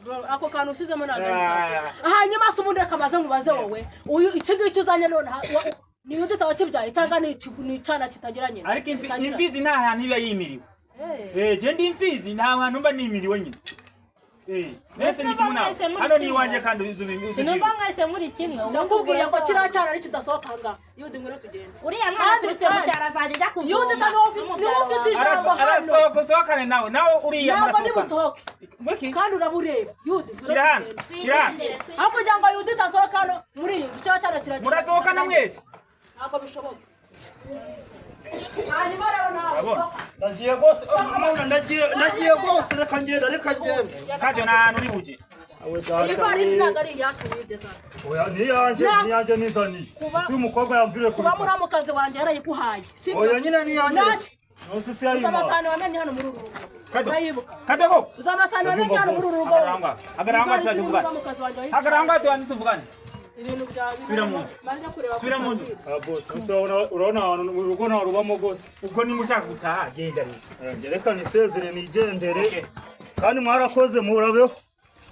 Bro, ako kantu ushyizemo ntabwo ari sawa. Ah. Hanyuma se ubundi reka maze nkubaze wowe, uyu iki ngiki uzanye none ni udita wakibyaye cyangwa ni icyana kitagira nyina? Ariko Kitagira. imfizi nta hantu iba yimiriwe. Eh. Eh, je ndi imfizi, nta hantu mba nimiriwe nyine. Eh, nese ndi kumwe nawe. Mwese muri Hano ni kimwe. iwanjye kandi uzi Sinumva mwese muri kimwe ubundi. Ndakubwiye ngo kiriya cyana nikidasohoka aha ngaha, Yudi, ngwino tugende. Uriya mwana Kandi aturutse mu kandi cyaro azajya ajya kuvoma. Yudi ta niwe ufite ijambo hano. Arasohoka, usohokane nawe, nawe uriya. Ntabwo Murasohokana. ndibusohoke. Wiki. Kandi urabureba, Yudi, ngwino Shyira hano. tugende. Shyira hano. Aho kugira ngo Yudi itasohoka hano muri iyi nzu, kiriya cyana kiragenda. Murasohokana mwese. Ntabwo bishoboka. Hanyuma rero nawe Urabona? Ndagiye rwose, oh, mabuja, ndagiye, ndagiye rwose, reka ngenda, reka ngenda. Kandi nta hantu uri buje. Iyi varisi ntabwo ari iyacu wigeze. Oya niyanjye niyanjye nizaniye. Si umukobwa yamviriye kuba muramukazi wanjye yarayiguhaye. Oya nyine niyanjye. Nose si yayima. Uzamasano wamenye hano muri uru rugo. Urayibuka. Kadogo. Uzamasano wamenye hano muri uru rugo. Agaranga tuvugane. Agaranga tuvugane. Ibintu byawe. Subira mu nzu. Subira mu nzu. Ah boss, urabona ahantu mu rugo nta rubamo gose. Ubwo niba ushaka gutaha genda rero. Reka nisezere nigendere. Kandi mwarakoze murabeho.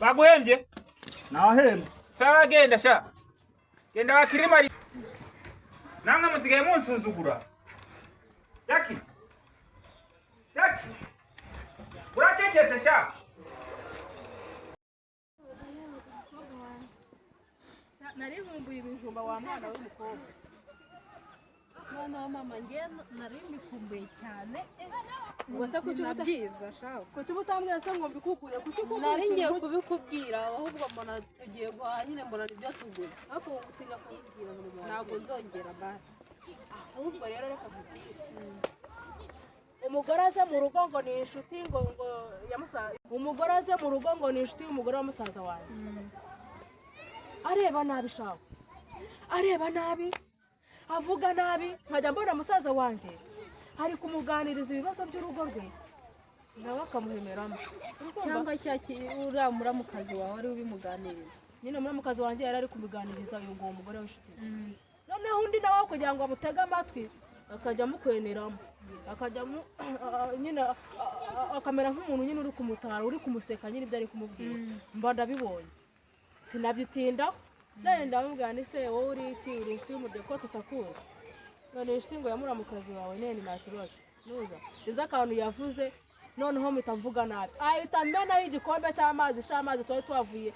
Baguhembye? Nahembwe. Sawa genda sha. Genda wakirimari. Namwe musigaye munsuzugura. Jackie. Jackie. Uracecetse sha. Nari nkumbuye ibijumba wa mwana w'umukobwa. Mwana wa mama ngiye nari mbikumbuye cyane. Ubwo se kuki byiza shaho. Kuki utambwiye se ngo mbikukure? Kuki nari ngiye kubikubwira ahubwo mbona tugiye guhaha nyine mbona nibyo tuguze. Ariko utinya kubibwira buri muntu. Ntabwo nzongera basi. Ahubwo rero reka nkubwire. Umugore aze mu rugo ngo ni inshuti ngo ya musaza. Umugore aze mu rugo ngo ni inshuti y'umugore wa musaza wanjye. Areba nabi shaho. Areba nabi. Avuga nabi nkajya mbona musaza wanjye ari kumuganiriza ibibazo by'urugo rwe nawe akamuhemeramo. Cyangwa cya uriya muramukazi wawe ari ubimuganiriza. Nyine muramukazi wanjye yari ari kumuganiriza uyu ngo umugore w'inshuti. Noneho undi nawe kugira ngo amutege amatwi akajya amukweneramo akajya nyine akamera nk'umuntu nyine uri kumutara uri kumuseka nyine ibyo ari kumubwira. Mba ndabibonye sinabyitindaho. None ndamubwira nti se wowe uri iki uri inshuti y'umudeko tutakuzi. None inshuti ngo ya muramukazi wawe nene nta kibazo. Nuza sinzi akantu yavuze noneho mpita mvuga nabi. Ahita amenaho igikombe cy'amazi sh'amazi twari twavuye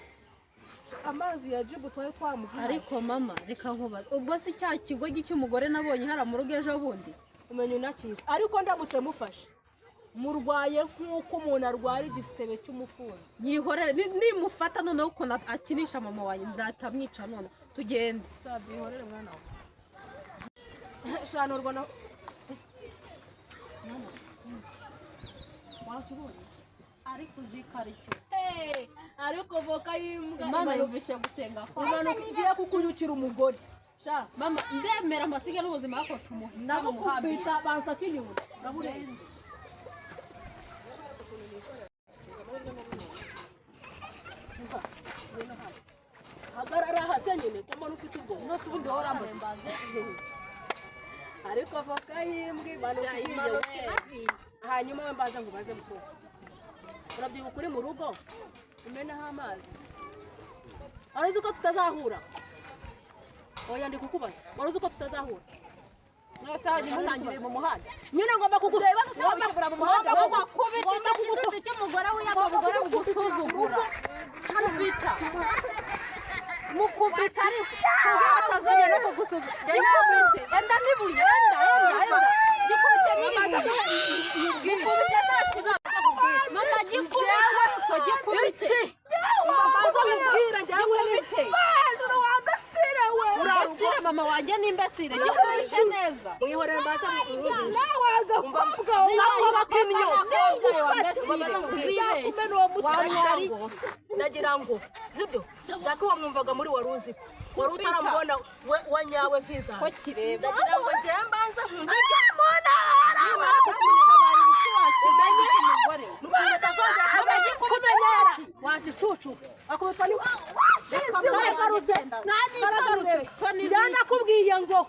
amazi ya jibu twari twamuhaye. Ariko mama reka nkubaze ubwo si cya kigo cy'umugore nabonye hara mu rugo ejo bundi umenya unakizi. Ariko ndamutse mufashe murwaye nk'uko umuntu arwara igisebe cy'umufunzo. Nyihorere nimufata noneho ukuntu akinisha mama wanjye nzatamwica none tugende. Sha byihorere mwana wawe. Shanurwa na mama. Wakibonye? Ariko uzikaricyo. Hey, ariko voka y'imbwa Imana yumvishe gusenga kwa. Imana igiye kukunyukira umugore. Sha mama ndemera amasiga n'ubuzima bako tumuha. Ndamukubita banza kinyuma. Ndaburenze. Hagarara hasi nyine ko mbona ufite ubwoba. Nose ubundi wowe urambaza. Ariko voka y'imbwa imanuka igiye. Hanyuma we mbanza ngo baze mukuru. Urabyibuka uri mu rugo umenaho amazi. Wari uzi ko tutazahura? Oya ndi kukubaza. Wari uzi ko tutazahura? Nose hanyuma untangiriye mu muhanda. Nyine ngomba kugureba ngomba mu muhanda. Kubita igicucu cy'umugore w'iyaba mugore bugusuzugura. Kubita. Mukubita ariko kugira atazongera no kugusuzugura. Gikubite. Enda n'ibuye. Enda enda. Gikubite n'ibuye. Gikubite nta kizaza kukubwira. Mama gikubite ariko gikubite. Mama kubwira njyewe gikubite. Hejuru wa mbesire we. Mbesire mama wanjye ni mbesire. Gikubite neza. Mwihorere mbaza mu Nawe agakobwa nakoba k'imyo. Nzakumena uwo mutwe. Nagira ngo sibyo Jackie wamwumvaga muri wari uzi wari utaramubona wa nyawe visa ko kireba. Ndagira ngo njye mbanza nkumubona arakutabara ibiki wakimenye umugore kumenyera wakicucu akubitwa ni washinze naragarutse njye nakubwiye ngo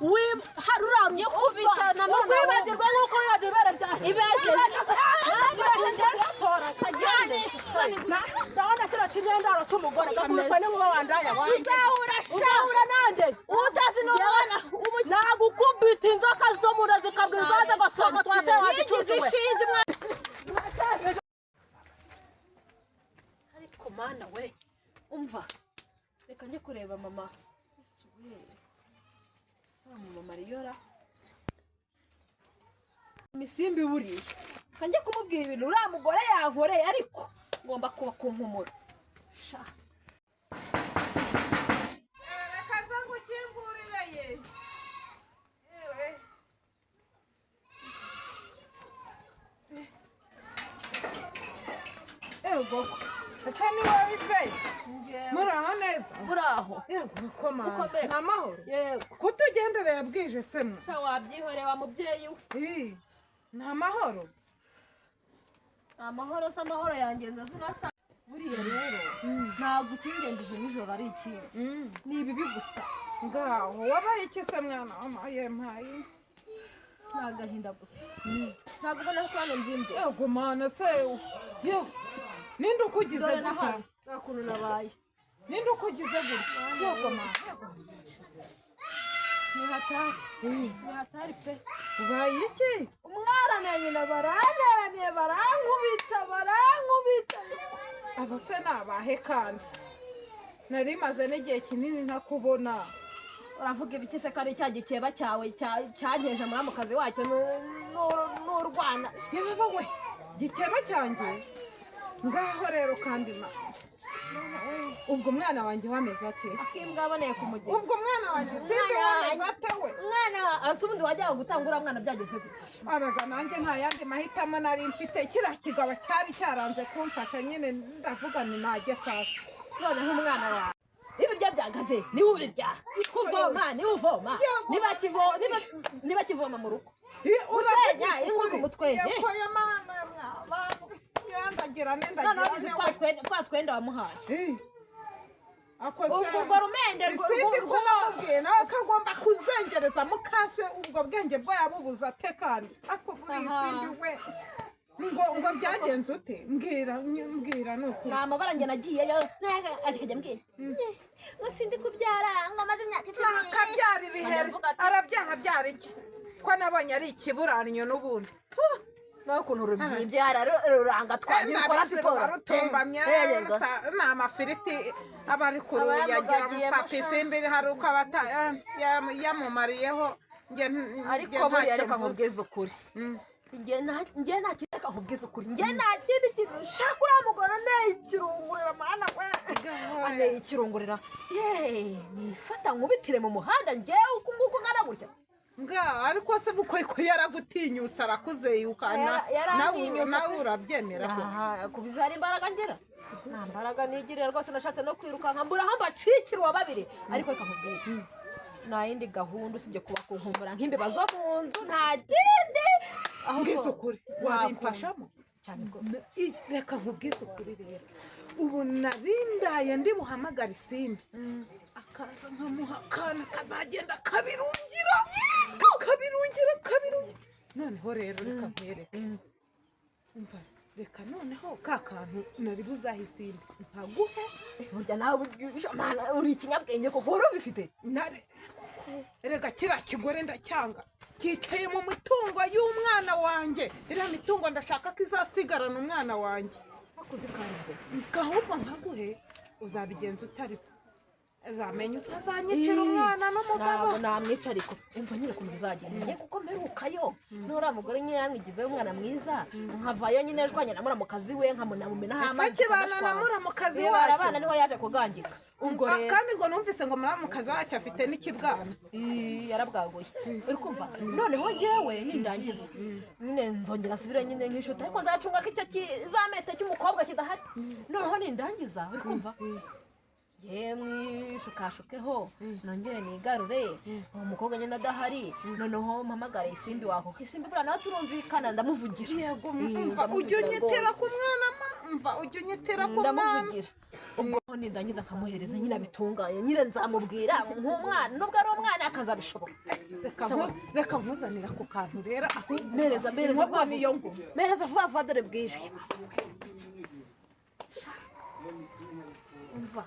ukwibagirwa nk'uko wibagirwa ibere ryawe ndabona kino kinyendaro cy'umugore gakubitwa n'inkuba wandaya uzahura nanjye utazi n'umwana nagukubita inzoka zo mu nda zikabwira izaza gasonga twateye wagicucu we. Ariko mana we umva reka njye kureba mama. Mama Mariyora imisimbi buriya kanjye kumubwira ibintu uriya mugore yankoreye ariko ngomba kuba kunkumura. Sha reka nza ngukingurire ye. Yewe ego Ese ni wowe ive? Muraho neza? Muraho. Yego komanda. Ukomeye. Nta mahoro? Yego. Kutugendereye bwije se mwe? Sha wabyihoreye wa mubyeyi we. Nta mahoro? Amahoro se amahoro yangenza zinasa. Buriya rero ntabwo ukingendije nijoro ari ikintu. Ni ibibi gusa. Ngaho wabaye iki se mwana wamaye mpaye? Ni agahinda gusa. Ntabwo ubona ko hano mbyimbye. Yego mana se. Yego. Ninde ukugize gutya? Nta kuntu nabaye. Ninde ukugize gutya? Yego mana. Ni hatari. Ni hatari pe. Ubaye iki? Umwana na nyina baranteraniye barankubita barankubita. Abo se ni abahe kandi? Nari maze n'igihe kinini ntakubona. Uravuga ibiki se ko ari cya gikeba cyawe cyankeje muramukazi wacyo n'urwana? Yewe we, gikeba cyanjye? Ngaho rero kandi ma. Ubwo umwana wanjye wameze ate? Akimbwa aboneye ku mugezi. Ubwo umwana wanjye simbi wameze ate we? Umwana ase ubundi wajyaga gutanga uriya mwana byagenze gute? Abaga nanjye nta yandi mahitamo nari mfite, kiriya kigabo cyari cyaranze kumfasha nyine ndavuga ni najye kwasi. Noneho umwana wawe ibiryo byagaze niwe ubirya, kuvoma niwe uvoma, niba kivoma mu rugo usenya inkwi ku mutwe. Noneho twa twenda wamuhaye ubwo rumende isimbi ko namubwiye nawe ko agomba kuzengereza mukase ubwo bwenge bwo yabubuza ate kandi ako buri isimbi we ngo byagenze ute? Mbwira mbwira nuko ni amabara njye nagiyeyo akajya mbwira ngo sindi kubyara ngo amaze imyaka 10 akabyara ibiheri arabyara byara iki ko nabonye ari ikiburanyo n'ubundi n'ukuntu rubyibyara ruranga twagiye ukora siporo rutumbamye ni amafiriti aba ari kuruyagira papa isimbi hari uko aba yamumariyeho. Ariko buriya reka nkubwize ukuri, njye nta kintu reka nkubwize ukuri, njye nta kindi kintu nshaka uriya mugore anteye ikirungurira mana we, anteye ikirungurira yeee nifata nkubitire mu muhanda njyewe uku nguku ngana gutya. Nga ariko se bukwe ko yaragutinyutse arakuzeyuka nawe urabyemera ko kubiza hari imbaraga ngira nta mbaraga nigirira rwose nashatse no kwirukanka mbura aho mbacikira uwa babiri. Ariko reka nkubwire nta yindi gahunda usibye kuba kunkumbura nk'imbeba zo mu nzu nta kindi. Mbwiza ukuri wabimfashamo cyane rwose. Reka nkubwize ukuri rero ubu narindaye ndi buhamagara isimbi akaza nkamuha akana kazagenda kabirungira kabirungira kabirungira. Noneho rero reka nkwereke umva reka noneho ka kantu nari buzahe isimbi nkaguhe. Burya nawe uri ikinyabwenge kuko wari ubifite. Reka kiriya kigore ndacyanga cyicaye mu mitungo y'umwana wanjye, iriya mitungo ndashaka ko izasigarana umwana wanjye. Ahubwo nkaguhe uzabigenza utari uzamenya utazanyicira umwana n'umugabo. Ntabwo namwica ariko umva nyine ukuntu bizagenda njye kuko mperukayo n'uriya mugore nyine yamwigizeho umwana mwiza nkavayo nyine ejwanye na muramukazi we nkamunamumenaho amazi. Ese kibana na muramukazi wacyo? Barabana niho yaje kugangika. Ubwo kandi ngo numvise ngo muramukazi wacyo afite n'ikibwana. Yarabwaguye uri kumva. Noneho njyewe nindangiza nyine nzongera asubire nyine nk'inshuti ariko nzacunga ko icyo kizamete cy'umukobwa kidahari. Noneho nindangiza uri kumva yemwe shukashukeho nongere nigarure uwo mukobwa nyine adahari. Noneho mpamagare isimbi wako kuko isimbi buriya nawe turumvikana ndamuvugira. Yego umva ujya unyitira ku mwana mva ujya unyitira ku mwana ndamuvugira. Ubwo nindangiza akamuhereza nyine abitunganye nyine nzamubwira nk'umwana nubwo ari umwana akazabishobora. Reka nkuzanira ku kantu rero ahubwo mereza mereza mereza vuba vuba dore bwije. Umva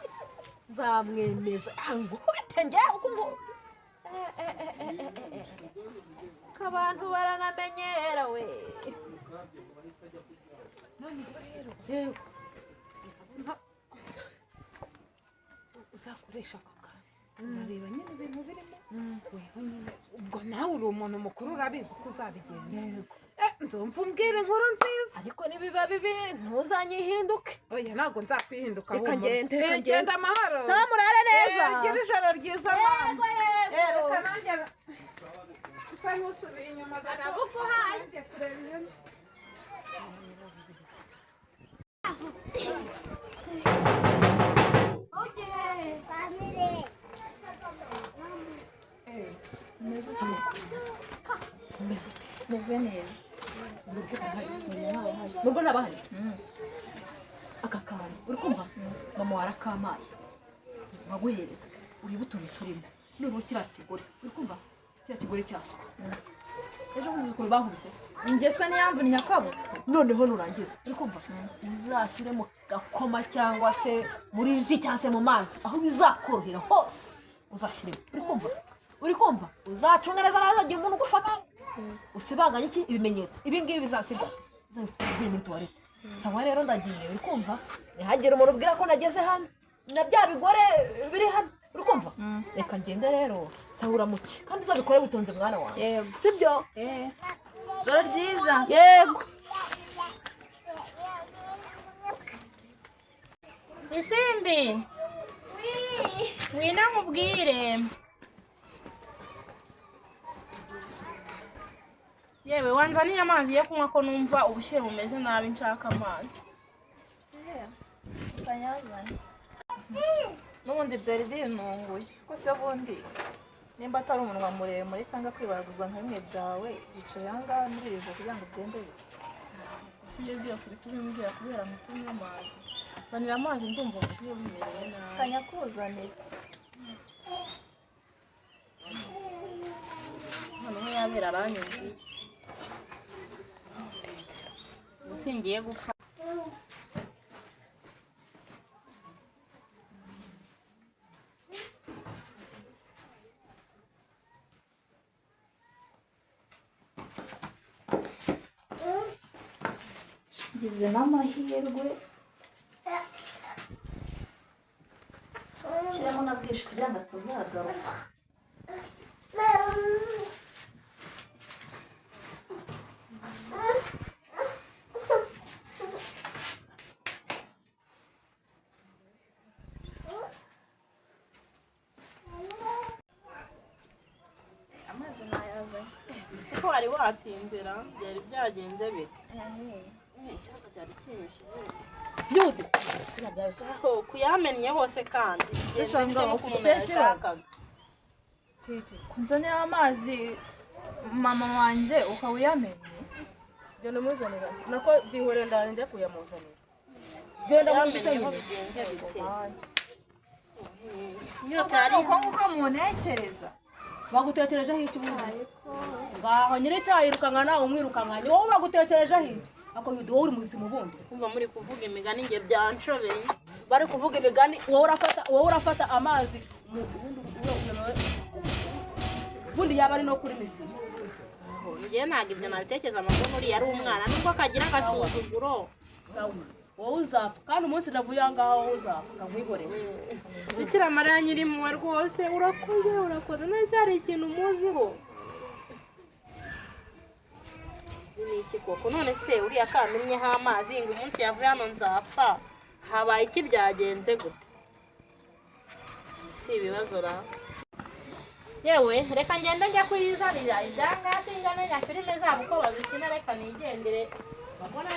nzamwemeza nkubite njye uko ngo abantu baranamenyera we. Noneho rero uzakoresha ako kantu urareba nyine ibintu birimo weho nyine ubwo nawe uri umuntu mukuru urabizi uko uzabigenza. Nzumva umbwira inkuru nziza ariko nibiba bibi ntuzanyihinduke. Oya ntabwo nzakwihinduka. Reka ngende reka ngende amahoro. Sawa murare neza. Gira ijoro ryiza mama. Yego reka nanjye nsa n'usubiye inyuma gato. Kureba ihene. Meze neza. Murugo ntabahari. Aka kantu uri kumva mama warakamaye nkaguhereza uriba utuntu turimo noneho kiriya kigore uri kumva kiriya kigore cyasuka ejo bundi ukuntu bankubise Njye se niyamvunnye akabo. Noneho nurangiza uri kumva uzashyire mu gakoma cyangwa se muri ji cyangwa se mu mazi aho bizakorohera hose uzashyiremo uri kumva uri kumva uzacunga neza ntazagira umuntu ugufata usibanganye iki ibimenyetso ibi ngibi bizasigara uzabitubwire muri tuwarete. Sawa rero ndagiye uri kumva ntihagire umuntu ubwira ko nageze hano na bya bigore biri hano uri kumva reka ngende rero sawa uramuke kandi uzabikore witonze mwana wanjye. Yego. Sibyo? Joro ryiza. Yego. Isimbi, ngwino nkubwire. Yewe wanzaniye amazi yo kunywa ko numva ubushyuhe bumeze nabi nshaka amazi. Kanyazane. N'ubundi byari bintunguye ko se bundi nimba atari umunwa muremure cyangwa kwibaraguzwa nka bimwe byawe yicaye aha ngaha muri iri joro kugira ngo ugende bite. Si ibyo byose uri kubimbwira kubera ntutunywa amazi. Vanira amazi ndumva ubushyuhe bumereye nabi. Kanyakuzanire. Noneho yabera aranyumviye. Ubu singiye gupfa. Ngize n'amahirwe shyiraho na bwinshi kugira ngo atazagaruka. Amazi nayazanye. Siko wari watinzira byari byagenze bite? Icyaka cyari kinyishe. Yude. Kuyamennye hose kandi. Se shanga n'ukuntu ufite ikibazo? nayashakaga. Kunzanira amazi mama wanjye ukaba uyamenye. Genda umuzanira nako byihorera ndaje kuyamuzanira. Genda Kuyamennyeho muzanire. bigenze bite? Inyota yari uko nguko muntekereza. Bagutekerejeho iki ubundi? Ngaho nyir'icyayirukanka nawe umwirukankanye wowe bagutekerejeho iki? Ako Yude wowe uri muzima ubundi? Kumva muri kuvuga imigani njye byanshobeye. Bari kuvuga imigani wowe urafata amazi ubundi yaba ari no kuri misiri. Njye ntabwo ibyo nabitekereza amakuru uriya ari umwana nubwo kagira agasuzuguro. Sawa wowe uzapfa kandi umunsi navuye aha ngaha wowe uzapfa nkakwihorera. Bikira Mariya nyirimpuhwe rwose urakoze urakoze nese hari ikintu umuziho. Ni iki koko none se uriya kamennyeho amazi ngo umunsi yavuye hano nzapfa habaye iki byagenze gute? Si ibibazo ra. Yewe reka ngende njya kuyizanira ibyangaha sinjya menya filime zabo uko bazikina reka nigendere. Mbona